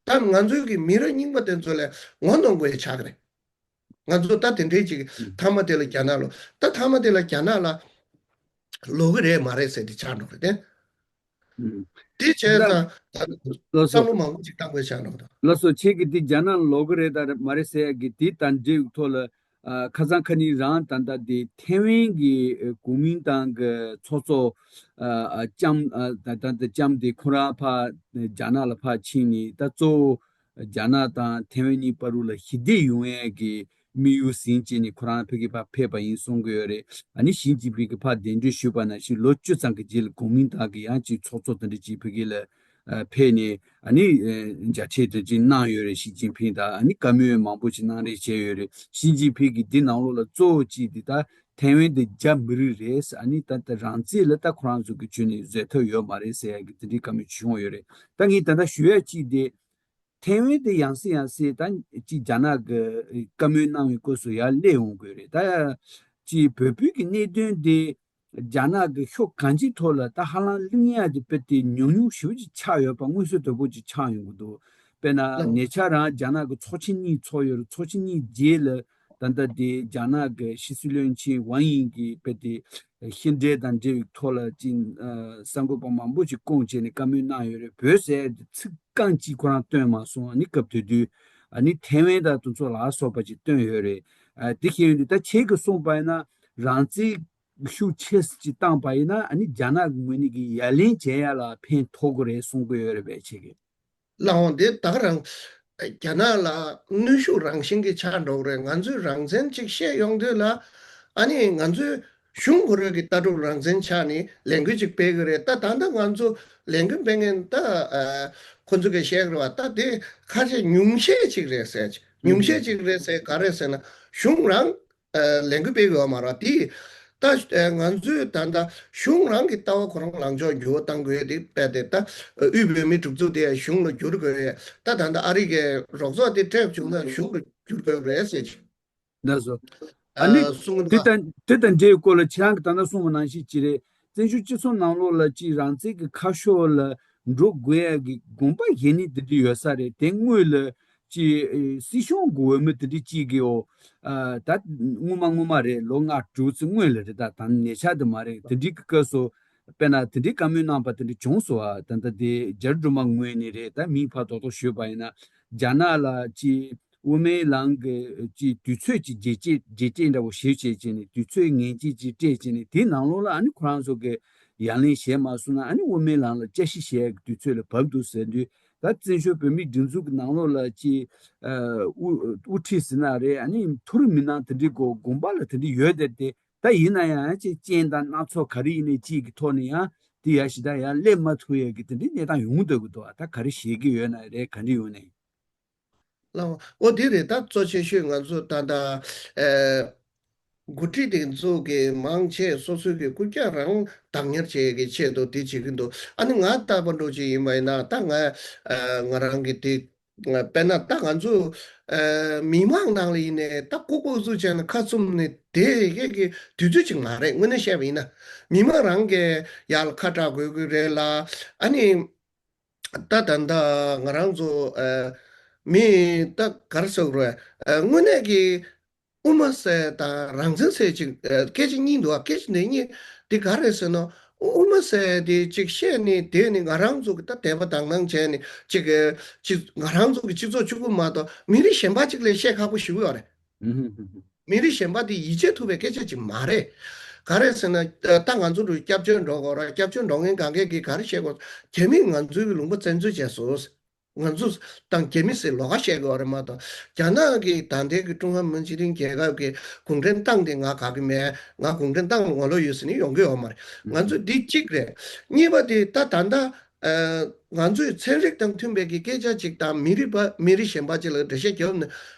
ད་ང་ཚོའི་གི་མི་རབས་རྙིང་པ་དེ་ཚོ་ལ་ངོ་གནོང་དགོས་ཡ་ཆགས་ཀྱི་རེད། ང་ཚོ་ད་དེ་འདྲའི་ཅིག་མཐའ་མ་དེ་ལ་རྒྱ་ནག་ལ་ད་མཐའ་མ་དེ་ལ་རྒྱ་ནག་ལ་ལོག་གི་རེད་མ་རེད་ཟེར་དེ་ཆགས་འགྲོ་གི་རེད་དེ། ཨུམ། དེ་བྱས་ད་ཙང་ད་ལགས་བསམ་སོ། བློ་མང་པོ་ཅིག་བཏང་དགོས་ཆགས་འགྲོ་གི་འདུག་ལགས་སོ། ཁྱེད་ཀྱིས་དེ་རྒྱ་ནག་ལ་ལོག་གི་རེད་ད་མ་རེད་ཟེར་ཡ་གི་དེ་དང་འབྲེལ་བའི་ཐོག་ལ་ཨ་ཁ་སང་ཁ་ཉིན་རང་ད་ལྟ་དེ་ཐའེ་ཝན་གྱི་ཨ་གོ་མིན་ཏང་གི་ཚོགས་གཙོ་ཨ་ཨ་ལྕམ་ཨ་ད་ད་ལྟ་ལྕམ་དེ་ཁོ་རང་ཕར་རྒྱ་ནག་ལ་ཕར་ཕྱིན་ནས་ད་གཙོ་བོ། རྒྱ་ནག་དང་ཐའེ་ཝན་གཉིས་བར་དུ་ལ་ཞི་བདེ་ཡོང་ཡས་ཀྱི་དམིགས་ཡུལ་ཟིན་བྱས་ནས་ཁོ་རང་ཕ་གི་ཕར་ཕེབས་པ་ཡིན་གསུང་གི་ཡོད་རེད། ཨ་ནི་ཞི་ཅིན་ཕིང་གིས་ཕར་གདན་འདྲེན་ཞུས་པ་ནང་བཞིན་ལོ་བཅུ་ཙམ་གྱི་རྗེས་ལ་གོ་མིན་ཏང་གི་ཡང་ཅིག་ཚོགས་གཙོ་དེ་འདྲ་ཅིག་ཕ་གི་ལ་ཨ་ཕེབས་ནས་ཨ་ནི་ཨ་མཇལ་འཕྲད་དེ་ཅིག་གནང་ཡོད་རེད། ཞི་ཅིན་ཕིང་དང་ཨ་ནི་བཀའ་མོལ་མང་པོ་ཅིག་གནང་རེས་བྱས་ཡོད་རེད། ཞི་ཅིན་ཕིང་གིས་འདི་ནང་ལོགས་ལ་གཙོ་བོ་ཅིག་འདི་ད་ཐའེ་ཝན་དེ་རྒྱ་མི་རིགས་རེད། ཨ་ནི་ད་ལྟ་རང་བཙན་ལ་ད་ཁོ་རང་ཚོ་གི་ཁྱོན་ནས་བཟོད་ཐབས་ཡོད་མ་རེད་ཟེར་ཡ་གི་དེ་འདྲའི་བཀའ་མོལ་བྱུང་ཡོད་རེད། ད་ངས་ད་ལྟ་ཞུ་ཡ་གཅིག་དེ། ཐའེ་ཝན་དེ་ཡང་སེ་ཡང་སེ་ད་ཅིག་རྒྱ་ནག་གི་བཀའ་མོལ་གནང་བའི་སྐབས་སུ་ཡར་སླེབས་ཡོང་དགོས་རེད། ད་ཅིག་བོད་བོད་ཀྱི་གནད་དོན་དེ་རྒྱ་ནག་གི་ཕྱོགས་གང་ཅིའི་ཐོག་ལ་ད་ཧ་ལམ་གླེང་ཡ་དེ་དཔེ་དེ་ཉུང་ཉུང་ཞེ་པོ་ཅིག་ཆགས་ཡོད་པ་མངོན་གསལ་དོད་པོ་ཅིག་ཆགས་ཡོང་གི་འདུག་དཔེར་ན་ལགས། ཉེ་ཆར་རང་རྒྱ་ནག་གི་ཚོགས་ཆེན་གཉིས་ཚོགས་ཡོད་རེད། ཚོགས་ཆེན་གཉིས་རྗེས་ལ་ད་ལྟ་དེ་རྒྱ་ནག་གི་ཕྱི་སྲིད་བློན་ཆེན་ཝང་དབྱིང་གིས་དཔེ་དེ་ཤེས་འབྲེལ་དང་འབྲེལ་བའི་ཐོག་ལ་ཅིག་ཨ་གསར་འགོད་པ་མང་པོ་ཅིག་བསྐོང་བྱས་ནས་བཀའ་མོལ་གནང་ཡོད་རེད། བོད་ཟེར་ཚིག་རྐང་གཅིག་ཁོ་རང་བཏོན་མ་སོང་། ཨ་ནི་སྐབས་དེ་དུས་ཨ་ནི་ཐའེ་ཝན་དང་དེ་ཚོ་ལ་སོགས་པ་ཅིག་བཏོན་ཡོད་རེད། ཨ་དེ་ཤེས་ཡོན་དུ་ད་ཁྱེད་ཀྱིས་གསུངས་པ་ཡིན་ན་རང་བཙན་ཤུགས་ཆེ་ཙམ་ཅིག་བཏང་པ་ཡིན་ན་ཨ་ནི་རྒྱ་ནག་གི་ངོས་ནས་ཀྱི་ཡ་ལན་བྱེད་ཡ་ལ་ཕན་ཐོགས་ཀྱི་རེད་གསུང་གི་ཡོད་རེད་པས་ཁྱེད་ཀྱིས། ལགས་འོང་། དེ་ད་ག་རང་རྒྱ་ནག་ལ་གནོན་ཤུགས་རང་བཞིན་གྱི་ཆགས་འགྲོ་གི་རེད། ང་ཚོས་རང་བཙན་ཅིག་བཤད་ཡོང་དུས་ལ་ཨ་ནི་ང་ཚོས་གཞུང་ཁོ་རང་གི་ལྟ་གྲུབ་རང་བཙན་ཆགས་ནས་ལས་འགུལ་ཅིག་སྤེལ་གི་རེད། ད་ད་ལྟ་ང་ཚོ་ལས་འགུལ་སྤེལ་མཁན་ད་ཨ་ཁོ་ཚོ་གིས་བཤད་གི་རེད་བ། ད་དེ་ཁ་ཤས་ཉུང་ཤས་ཅིག་རེད་ཟེར། ཉུང་ཤས་ཅིག་རེད་ཟེར་ག་རེ་ཟེར་ན་གཞུང་རང་ ཨ་ལས་འགུལ་སྤེལ་དགོས་པ་མ་རེད། དེ་ད་ཨ་ང་ཚོས་ད་ལྟ་གཞུང་རང་གི་ལྟ་བ་ཁོ་རང་ལངས་ཕྱོགས་འགྱུར་བ་གཏང་དགོས་དེ་དཔེ་དེ་ད་དབུས་བོད་མིའི་གྲུབ་ཚུལ་དེ་གཞུང་ལ་བསྒྱུར་དགོས་ཡས་ད་ད་ལྟ་ཨ་རི་གི་རོགས་ཚོགས་དེ་སྤྲད་བྱུང་ན་གཞུང་ལ་བསྒྱུར་དགོས་རེད་ཟེར་གྱི། ལགས་སོ། ཨ་ནི་ཨ་གསུང་གི་དེ་འདུག་དང་དེ་དང་འབྲེལ་བའི་སྐོར་ལ་ཁྱེད་རང་གིས་ད་ལྟ་གསུངས་པ་ནང་བཞིན་ཅི་རེད། བཙན་བྱོལ་སྤྱི་ཚོགས་ནང་ལོགས་ལ་ཅི་རང་བཙན་གྱི་ཁ་ཕྱོགས་ལ་འགྲོ་དགོས་ཡ་གི་དགོངས་པ་བཞེས་ནི་དེ་འདྲ་ཡོད་ས་རེད། དེ་སྔོན་ལ་ཅི་ཨེ་སྲིད་གཞུང་གི་འོས་མི་དེ་འདྲ་ཅིག་གིས་འོ་ཨ་ད་སྔོན་མ་སྔོན་མ་རེད། ལོ་ལྔ་དྲུག་ཙམ་སྔོན་ལ་རེད། ད་ད་ཉེ་ཆར་དུ་མ་རེད། དེ་འདྲའི་གི་སྐབས་སུ་དཔེར་ན་དེ་འདྲའི་བཀའ་མོལ་གནང་པ་དེ་འདྲ་བྱུང་སོང་། ཨ་ད་ལྟ་དེ་རྒྱ་རི་སྒྲོལ་མ་ངོས་ནས་རེད། ད་མིང་ཕར་རྡོག་རྡོག་ཞུས་པ་ཡིན་ན་རྒྱ་ནག་ལ་ཅི་དབུ་མའི་ལམ་གྱི་ཅིག་དུས་ཚོད་ཅིག་རྗེས་བཅད་རྗེས་བཅད་འདྲ་བོ་ཞིག་བྱས་བྱས་ནས་དུས་ཚོད་ངེས་ཅན་ཅིག་སྤྲད་བྱས་ནས་དེའི་ནང་ལོགས་ལ་ཨ་ནི་ཁོ་རང་ཚོ་གི་ཡ་ལན་བྱས་མ་སོང་ན་ཨ་ནི་དབུ་མའི་ལམ་ལ་དཔྱད་ཞིབ་བྱེད་ཡག་གི་དུས་ཚོད་ལ་བབས་འདུག་ཟེར་དུས། ད་བཙན་བྱོལ་བོད་མིའི་སྒྲིག་འཛུགས་ཀྱི་ནང་ལོགས་ལ་ཅིག་ཨ་དབུ་དབུ་ཁྲིད་ཟེར་ན་རེད། ཨ་ནི་མཐོ་རིམ་མི་སྣ་དེ་འདྲའི་གོ་དགོངས་པ་ལ་དེ་འདྲ་ཡོད་དེ་དེ་ད་ཡིན་ན་ཡང་ཅིག་རྐྱེན་དང་སྣ་ཚོགས་ག་རེ་ཡིན་ནའི་ཅིག་གི་ཐོག་ནས་ཡང་དེ་ཡ་ཞིག་ད་ཡང་སླེབས་མ་ཐུབ་ཡག་གི་དེ་འདྲའི་གནས་སྟངས་ཡོང་གི་འདུག་གི་འདུག་ད་ག་རེ་བྱེད་ཀྱི་ཡོད་ན་རེད། ག་འདྲ་ཡོང་ནའི། ལགས་འོ་དེ་རེད། ད་གཙོ་ཆེ་ཤོས་ང་ཚོ་ད་ལྟ་ཨེ་འགོ་ཁྲིད་དེ་ཚོ་གི་མང་ཆེ་སོ་སོའི་གི་རྐུབ་བཀྱག་རང་བདག་གཉེར་བྱེད་ཀྱི་ཆེད་དུ་དེ་བྱེད་ཀྱི་འདུག་ཨ་ནི་ང་ལྟ་བུ་འདྲ་ཅིག་ཡིན་པ་ཡིན་ན་ད་ང་ཨ་ང་རང་གི་དེ་དཔེར་ན་ད་ང་ཚོ་ཨ་མི་མང་ནང་ལ་ཡིན་ནའི་ད་ལྐུགས་པ་ཨུ་ཚུགས་བྱས་ནས་ཁ་བཙུམ་ནས་བསྡད་ཡས་ཀྱི་དུས་ཚོད་ཅིག་མ་རེད། དངོས་གནས་བཤད་པ་ཡིན་ན་མི་མང་རང་གིས་ཡར་ལ་ཁ་གྲག་དགོས་ཀྱི་རེད་ལ། ཨ་ནི། ད་ད་ལྟ་ང་རང་ཚོ་ཨ་མི་ད་ག་རེ་ཟེར་དགོས་རེད། ཨ་དངོས་གནས་ཀྱི་དབུ་མ་ཟེར་དང་རང་བཙན་ཟེར་ཅིག་ཨ་སྐད་ཆ་གཉིས་འདུག་ཨ་སྐད་ཆ་འདི་གཉིས་འདི་ག་རེ་ཟེར་ན་དབུ་མ་ཟེར་འདི་ཅིག་བཤད་ནི་དེ་ནི་ང་རང་ཚོ་གི་ད་དད་པ་དག་སྣང་བྱས་ནི་ཅིག་ཨ་ཅིག་ང་རང་ཚོ་གི་སྤྱི་ཚོགས་གཅིག་པུ་མ་གཏོགས་མི་རིགས་གཞན་པ་ཅིག་ལས་བཤད་ཁག་པོ་ཞེ་པོ་ཡོད་རེད། མི་རིགས་གཞན་པ་དེ་ཡིད་ཆེས་ཐུབ་པའི་སྐད་ཆ་ཅིག་མ་རེད། ག་རེ་ཟེར་ན་ད་ང་ཚོ་རུ་སྐྱབས་བཅོལ་འགྲོ་དགོས་ར། སྐྱབས་བཅོལ་འགྲོ་མཁན་གང་གས་ཀྱིས་ག་རེ་བཤད་དགོས། རྒྱ་མིས་ང་ཚོའི་ལུང་པ་བཙན་འཛུལ་བྱས་སོང་། ང་ཚོ་དང་རྒྱ་མི་ཟེར་ལོགས་ཀ་བཤད་དགོས་རེད་མ་གཏོགས་རྒྱ་ནག་གིས་ད་ལྟའི་གི་ཀྲུང་ཧྭ་མི་དམངས་སྤྱི་མཐུན་རྒྱལ་ཁབ་ཀྱི་གུང་ཁྲན་ཏང་དེ་ང་དགའ་གི་མེད། ང་གུང་ཁྲན་ཏང་ངོ་ལོག་ཡོད་ཟེར་ནས་ཡོང་གི་ཡོད་མ་རེད། ང་ཚོ་འདི་གཅིག་རེད། གཉིས་པ་དེ་ད་ད་ལྟ་ང་ཚོས་ཚན་རིག་དང་མཐུན་པའི་གི་སྐད་ཆ་ཅིག་དང་མི་རིགས་པ་མི་རིགས་གཞན་པ་ཅིག་ལ་འགྲེལ་བཤད་རྒྱབ་ནས།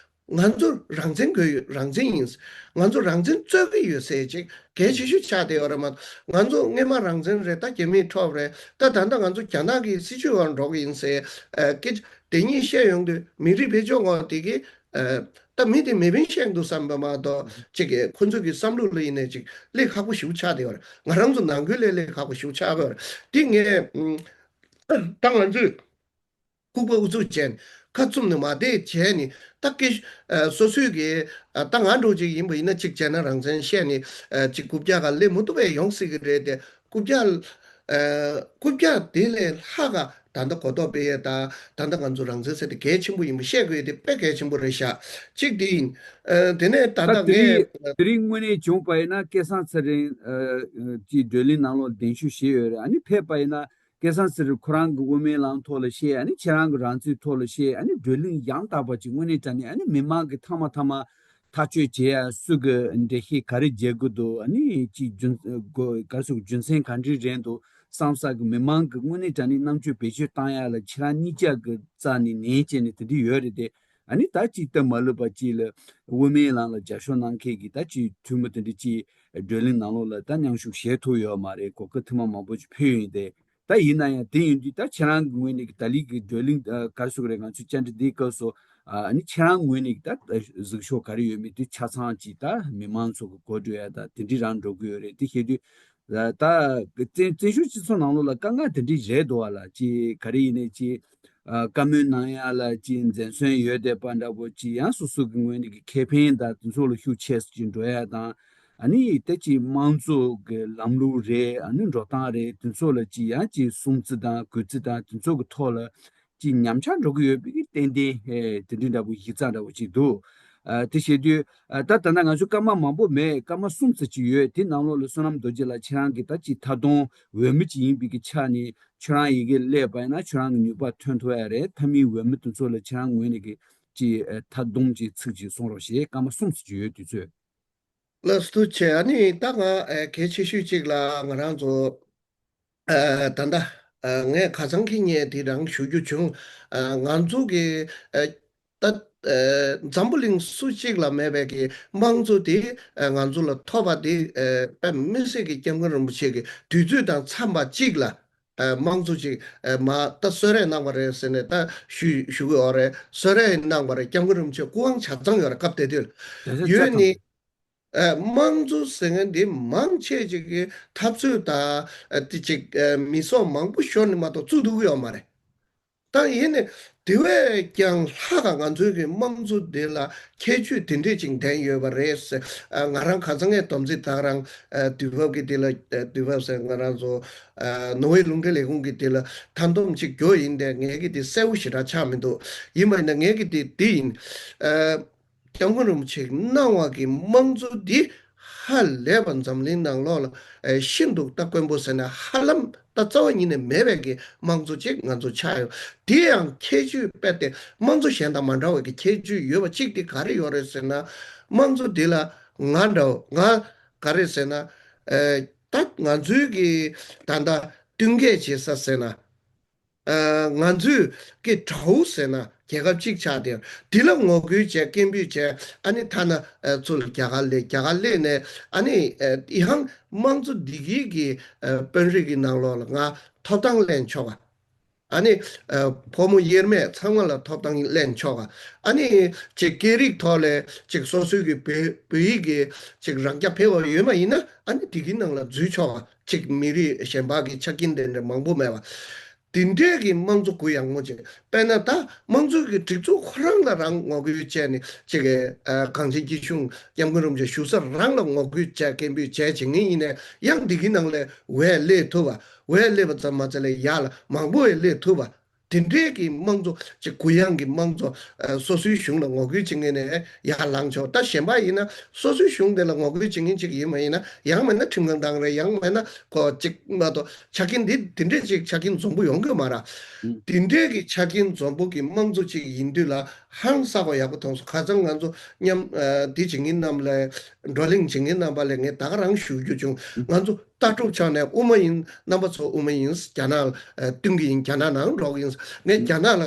ང་ཚོ་རང་བཙན་དགོས་ཡོད། རང་བཙན་ཡིན། ང་ཚོ་རང་བཙན་རྩོད་ཀྱི་ཡོད་ཟེར་ཅིག་གལ་ཆེ་ཤོས་ཆགས་བསྡད་ཡོད་རེད་མ་གཏོགས་ང་ཚོ་སྔས་མ་རང་བཙན་རེད། ད་རྒྱ་མིས་འཕྲོག་རེད། ད་ད་ལྟ་ང་ཚོ་རྒྱ་ནག་གི་སྲིད་ཇུས་འོག་འགྲོ་གི་ཡིན་ཟེར་ཨ་སྐད་ཆ་དེ་གཉིས་བཤད་ཡོང་དུས་མི་རིགས་བེད་སྤྱོད་འོག་དེ་གི་ཨ་ད་མི་དེ་མེ་འཕེན་བཤད་འདུག་བསམ་པ་མ་གཏོགས་ཅིག་གི་ཁོ་ཚོ་གི་བསམ་བློ་ལ་ཡིན་ནའི་ཅིག་ལས་ཁག་པོ་ཞེ་པོ་ཆགས་བསྡད་ཡོད་རེད། ང་རང་ཚོ་ནང་ཁུལ་ལས་ལས་ཁག་པོ་ཞེ་པོ་ཆགས་ཀྱི་ཡོད་རེད། དེ་ངས་ཨ་ད་ང་ཚོས། ལྐུགས་པ་ཨུ་ཚུགས་བྱས་ནས་ཁ་བཙུམ་ནས་མ་བསྡད་བྱས་ནས་ད་སྐད་ཨ་སོ་སོའི་གི་ཨ་ད་ང་འདྲ་བོ་ཅིག་ཡིན་པ་ཡིན་ན་ཅིག་བྱས་ན་རང་བཙན་བཤད་ནས་ཨ་ཅིག་རྐུབ་བཀྱག་ག་སླེབས་མི་ཐུབ་པ་ཡོང་སྲིད་གི་རེད་དེ། རྐུབ་བཀྱག་ཨ་རྐུབ་བཀྱག་དེ་ལས་ལྷག་ག་ད་ལྟ་གོ་རྟོགས་སྤེལ་ཡས་དང་ད་ལྟ་ང་ཚོ་རང་བཙན་ཟེར་དེ་གལ་ཆེན་པོ་ཡིན་པ་བཤད་དགོས་ཡས་དེ་དཔེ་གལ་ཆེན་པོ་རེད་ཤག་གཅིག་དེ་ཡིན། ཨ་དེ་ནས་ད་ད་ལྟ་དེ་ངས་རིང་དེ་རིང་དངོས་གནས་བྱུང་པ་ཡིན་ན་སྐལ་བཟང་ཚེ་རིང་ཨ་ཅིག་བགྲོ་གླེང་ནང་ལོགས་གདན་ཞུ་བྱས་ཡོད་རེད། ཨ་ནི་ཕེབས་པ་ཡིན་ན། སྐལ་བཟང་ཚེ་རིང་ཁོ་རང་གི་དབུ་མའི་ལམ་ཐོག་ལ་བཤད། ཨ་ནི་ཁྱེད་རང་གི་རང་བཙན་ཐོག་ལ་བཤད། ཨ་ནི་བགྲོ་གླེང་ཡང་དག་པ་ཅིག་དངོས་གནས་དྲང་གནས་ཨ་ནི་མི་མང་གི་ཐ་མ་ཐ་མ་ཐག་གཅོད་བྱེད་ཡ་སུ་གི་འགྲེལ་བཤད་ག་རེ་རྒྱག་གི་འདུག་ཨ་ནི་ཅིག་རྒྱུ་ག་རེ་ཟེར་རྒྱུ་མཚན་ག་འདྲ་རེད་འདུག་བསམ་ས་གི་མི་མང་གི་དངོས་གནས་དྲང་གནས་རྣམ་དཔྱོད་བེད་སྤྱོད་བཏང་ཡ་ལ་ཁྱེད་རང་གཉིས་ཆ་གི་རྩ་ནས་ནན་བྱས་ནས་དེ་འདྲ་ཡོད་རེད་དེ། ཨ་ནི་ད་ཅིག་སྟབས་མ་ལེགས་པ་ཅིག་ལ་དབུ་མའི་ལམ་ལ་རྒྱབ་སྐྱོར་གནང་མཁན་གྱི་ད་ཅིག་འཐུས་མི་དེ་འདྲ་ཅིག་བགྲོ་གླེང་ནང་ལོགས་ལ་ད་མཉམ་ཞུགས་བྱེད་ཐུབ་ཡོད་མ་རེད། གོ་སྐབས་ཐེངས་མ་མང་པོ་ཅིག་ཕེབས་ཡོད་དེ། ད་ཡིན་ན་ཡང་དེ་ཡིན་དུས་ད་ཁྱེད་རང་གི་ངོས་ནས་ཀྱི་ད་ལིག་གི་བགྲོ་གླེང་ཨ་ག་རེ་ཟེར་དགོས་རེད། ང་ཚོའི་བཅར་འདྲི་འདིའི་སྐབས་སུ་ཨ་ནི་ཁྱེད་རང་ངོས་ནས་ཀྱི་ད་གཟིགས་ཕྱོགས་ག་རེ་ཡོད་མེད་དེ་ཆ་ཚང་ཅིག་ད་མི་མང་ཚོ་གི་གོ་སྒྲིག་ཡ་ད་དེ་འདྲི་རང་འགྲོ་གི་ཡོད་རེད། དེ་བཤད་དུས། ད་བཙན་བཙན་བྱོལ་སྤྱི་ཚོགས་ནང་ལོགས་ལ་དཀའ་ངལ་དེ་འདྲ་རེད་འདུག་བ་ལ་ཅིག་ག་རེ་ཡིན་ནའི་ཅིག་ཨ་བཀའ་མོལ་གནང་ཡ་ལ་ཅིག་འཛེམ་ཟོན་ཡོད་བསྡད་པ་འདྲ་པོ་ཅིག་ཡང་སོ་སོ་གི་ངོས་ནས་ཀྱི་ཁེ་ཕན་དང་དེ་ཚོ་ལ་ཤུགས་ཆེ་ཙམ་ཅིག་འགྲོ་ཡ་དང་། ཨ་ནི་དེ་ཅིག་དམངས་གཙོ་གི་ལམ་ལུགས་རེད། ཨ་ནི་འགྲོ་སྟངས་རེད། དེ་ཚོ་ལ་ཅིག་ཡང་ཅིག་སྲུང་བརྩི་དང་གུས་བརྩི་དང་དེ་ཚོ་གི་ཐོག་ལ། ཅིག་ཉམས་ཆག་འགྲོ་གི་ཡོད་པའི་ཏན་ཏན་ཨེ་དེ་འདྲའི་འདྲ་པོ་གཞི་རྩ་འདྲ་པོ་ཅིག་འདུག་ཨ་དེ་བྱེད་དུས་ཨ་ད་ད་ལྟ་ང་ཚོ་སྐར་མ་མང་པོ་མེད། སྐར་མ་གསུམ་ཙམ་ཅིག་ཡོད། དེ་ནང་ལོགས་ལ་བསོད་ནམས་རྡོ་རྗེ་ལགས་ཁྱེད་རང་གིས་ད་ཅིག་མཐའ་སྡོམ་འོས་མི་ཅིག་ཡིན་པའི་གི་ཆ་ནས་ཁྱོད་རང་ཡི་གེ་སླེབས་པ་ཡིན་ན་ཁྱོད་རང་གི་ནུས་པ་ཐོན་ཐུབ་ཡ་རེད། མཐའ་མིའི་འོས་མི་དེ་ཚོ་ལ་ཁྱེད་རང་ངོས་ནས་གི་ཅིག་ཨ་མཐའ་སྡོམ་ཅིག་ཚིག་ཅིག་གསུང་རོགས་ཞེས། སྐར་མ་གསུམ་ཙམ་ཅིག་ཡོད་དུས་ཚོད། ལགས་སོ་ཐུགས་རྗེ་ཆེ། ཨ་ནི་ད་ང་ཨེ་གལ་ཆེ་ཤོས་གཅིག་ལ་ང་རང་ཚོ་ཨེ་ད་ལྟ་ཨེ་ངས་ཁ་སང་གི་ཉིན་དེ་རང་ཞུ་རྒྱུ་བྱུང་། ཨེ་ང་ཚོ་གི་ཨེ་ད་ ཨ་འཛམ་བུ་གླིང་སུ་གཅིག་ལ་མེད་པའི་གི་དམངས་གཙོ་དེ་ཨ་ང་ཚོ་ལ་ཐོབ་པ་དེ་ཨ་དཔེ་མི་སྲིད་ཀྱི་སྐྱབས་མགོན་རིན་པོ་ཆེ་གི་དུས་ཚོད་དང་འཚམས་པ་གཅིག་ལ་ཨ་དམངས་གཙོ་ཅིག་ཨ་མ་ད་གསོལ་རས་གནང་བ་རེད་ཟེར་ནས་ད་ཞུ་ཞུ་གི་ཡོད་རེད། གསོལ་རས་གནང་བ་རེད། སྐྱབས་མགོན་རིན་པོ་ཆེ་སྐུ་དབང་ཆ་ཚང་ཡོད་རེད། སྐབས་དེ་དུས་ལ་ཡོད་ནི། ཨ་དམངས་གཙོ་ཟེར་མཁན་འདི་མང་ཆེ་ཅིག་གི་འཐབ་རྩོད་དང་ཨ་དེ་ཅིག་ཨ་མི་སྲོག་མང་པོ་ཤོར་ནས་མ་གཏོགས་བཙུགས་ཐུབ་ཀྱི་ཡོད་མ་རེད། ད་ཡིན་ནས་དེ་བས་ཀྱང་ལྷག་ག་ང་ཚོའི་གི་དམངས་གཙོ་འདི་ལ་ཁྱད་ཆོས་དེ་འདྲས་ཅིག་ལྡན་ཡོད་པ་རེད་ཟེར། ཨ་ང་རང་ཁ་སང་ངས་སྡོམ་རྩིས་དག་རང་ཨ་དུས་བབ་ཀྱི་དེ་ལ་ཨ་དུས་བབ་ཟེར་ང་རང་ཚོ་ཨ་ནོར་ཝེ་རླུང་འཕྲིན་ལས་ཁུངས་ཀྱི་དེ་ལ་མཐའ་སྡོམ་ཅིག་རྒྱོ་ཡིན་ཏེ་ངས་ཀྱི་དེ་གསལ་པོ་ཞེ་དྲག་ཆགས་མི་འདུག་ཡིན་པ་ཡིན་ན་ངས་ཀྱི་དེ་དེ་ཡིན། ཨ། སྐྱབས་མགོན་རིན་པོ་ཆེས་གནང་བ་གི་དམངས་གཙོ་འདི་ཧ་ལས་པ་འཛམ་གླིང་ནང་ལོགས་ལ་ཨེ་ཤིན་ཏུ་ད་དཀོན་པོ་ཟེར་ན་ཧ་ལམ་ད་རྩ་བ་ཉིད་ནས་མེད་པའི་གི་དམངས་གཙོ་ཅིག་ང་ཚོ་ཆགས་ཡོད། དེ་ཡང་ཁྱད་ཆོས་དཔེ་དེ་དམངས་གཙོ་གཞན་དང་མ་འདྲ་བའི་གི་ཁྱད་ཆོས་ཡོད་པ་གཅིག་དེ་ག་རེ་ཡོད་རེད་ཟེར་ན། དམངས་གཙོ་འདི་ལ་ང་འདྲ་བོ་ང་ག་རེ་ཟེར་ན། ཨེ་ད་ང་ཚོའི་གི་ད་ལྟ་བསྟུན་མཁས་བྱེད་ས་ཟེར་ན། ཨ་ང་ཚོས་ཀྱི་དགྲ་བོ་ཟེར་ན་རྒྱལ་ཁབ་གཅིག་ཆགས་ཏེ་འདི་ལ་ངོ་རྒོལ་བྱས་སྐད་འབོད་བྱས། ཨ་ནི་ཐ་ན་ཨ་ཚུར་ལ་རྒྱ་གར་སླེབས། རྒྱ་གར་སླེབས་ནས་ཨ་ནི་ཨ་ཡང་དམངས་གཙོ་འདི་གའི་གི་ཨ་དཔོན་རིགས་ཀྱི་ནང་ལོགས་ལ་ང་ཐོབ་ཐང་ལེན་ཆོག་ག་ཨ་ནི་ཨ་ཕོ་མོ་དབྱེར་མེད་ཚང་མ་ལ་ཐོབ་ཐང་ལེན་ཆོག་ག་ཨ་ནི་ཅིག་སྐད་རིགས་ཐོག་ལས་ཅིག་སོ་སོའི་གི་བོད་བོད་ཡིག་གི་ཅིག་རང་རྐྱ་འཕེར་བ་ཡོད་མ་ཡིན་ན་ཨ་ནི་འདི་གའི་ནང་ལ་འཛུལ་ཆོག་ག་ཅིག་མི་རིགས་གཞན་པ་གི་ཆ་རྐྱེན་དེ་འདྲ་མང་པོ་མེད་པ། དེ་འདྲའི་གི་དམངས་གཙོ་གུ་ཡངས་མོ་ཅིག་དཔེར་ན་ད་དམངས་གཙོའི་གི་སྒྲིག་འཛུགས་ཁོ་རང་ལ་རང་ངོ་རྒོལ་བྱས་ནས་ཅིག་གི་ཨ་གངས་ཅན་སྐྱིད་གཤོངས་སྐྱབས་མགོན་རིན་པོ་ཆེ་བཞུགས་ས་རང་ལ་ངོ་རྒོལ་བྱས་སྐད་འབོད་བྱས་བྱེད་མཁན་ཡིན་ནའི་ཡང་འདི་གི་ནང་ལ་འོས་སླེབས་ཐུབ་པ། འོས་སླེབས་པ་ཙམ་མ་ཚད་ལས་ཡར་ལ་མང་པོ་འོས་སླེབས་ཐུབ་པ། དེ་འདྲའི་གི་དམངས་གཙོ་ཅིག་གུ་ཡངས་ཀྱི་དམངས་གཙོ་ཨ་སོ་སོའི་གཞུང་ལ་ངོ་རྒོལ་བྱེད་མཁན་ནས་ཡར་ལངས་ཆོག་ད་གཞན་པ་ཡིན་ན་སོ་སོའི་གཞུང་དེ་ལ་ངོ་རྒོལ་བྱེད་མཁན་ཅིག་ཡིན་མ་ཡིན་ན་ཡང་མིན་ན་ཁྲིམས་ཁང་བཏང་རེད། ཡང་མིན་ན་ཁོ་ཅིག་མ་གཏོགས་ཆ་རྐྱེན་འདི་དེ་འདྲས་ཅིག་ཆ་རྐྱེན་འཛོམས་པོ་ཡོང་གི་མ་རེད། དེ་འདྲས་ཀྱི་ཆ་རྐྱེན་འཛོམས་པོ་གི་དམངས་གཙོ་ཅིག་ཡིན་དུས་ལ་ཧང་སང་བ་ཡག་པོ་མཐོང་སོང་། ཁ་སང་ང་ཚོ་མཉམ་ཨ་འདི་བྱེད་མཁན་རྣམས་ལ་བགྲོ་གླེང་བྱེད་མཁན་རྣམ་པ་ལ་ངས་ད་ག་རང་ཞུ་རྒྱུ་བྱུང་། ང་ཚོ་ལྟ་གྲུབ་ཆ་ནས་དབུ་མ་ཡིན། རྣམ་པ་ཚོ་དབུ་མ་ཡིན། རྒྱ་ནག་ལ་ཨ་བསྟུན་གྱི་ཡིན། རྒྱ་ནག་ནང་འགྲོ་གི་ཡིན། ངས་རྒྱ་ནག་ལ་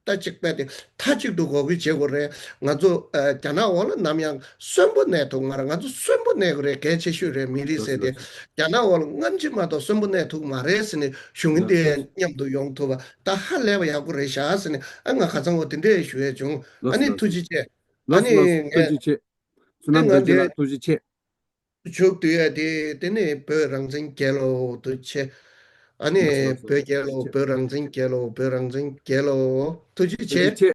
ད་ཅིག་དཔེ་དེ་མཐའ་གཅིག་ཏུ་ངོ་རྒོལ་བྱེད་དགོས་རེད། ང་ཚོ་ཨ་རྒྱ་ནག་འོག་ལ་ནམ་ཡང་གསོན་པོ་གནས་ཐུབ་མ་རེད། ང་ཚོ་གསོན་པོ་གནས་དགོས་རེད། གལ་ཆེ་ཤོས་རེད། མི་རིགས་ཟེར་དེ་རྒྱ་ནག་འོག་ལ་སྔ་ཕྱི་མ་གཏོགས་གསོན་པོ་གནས་ཐུབ་མ་རེད་ཟེར་ནས་ཞུ་མཁན་དེ་མཉམ་དུ་ཡོང་ཐུབ་པ་ད་ཧ་ལས་པ་ཡག་པོ་རེད་ཤག་ཟེར་ནས་ཨ་ང་ཁ་སང་འོ་དེ་འདྲས་ཞུ་ཡས་བྱུང་། ཨ་ནི་ཐུགས་རྗེ་ཆེ། ཨ་ནི་ངས་ཐུགས་རྗེ་ཆེ། བསོད་ནམས་རྡོ་རྗེ་ལགས་ཐུགས་རྗེ་ཆེ། མཇུག་བསྡུ་ཡ་དེ་དེ་ནི་བོད་རང་བཙན་རྒྱལ་ལོ། ཐུགས་རྗེ་ཆེ། ཨ་ནི་ལགས་སོ། བོད་རྒྱལ་ལོ། བོད་རང་བཙན་རྒྱལ་ལོ། བོད་རང་བཙན་རྒྱལ་ལོ། ཐུགས་རྗེ་ཆེ། ཐུགས་རྗེ་ཆེ།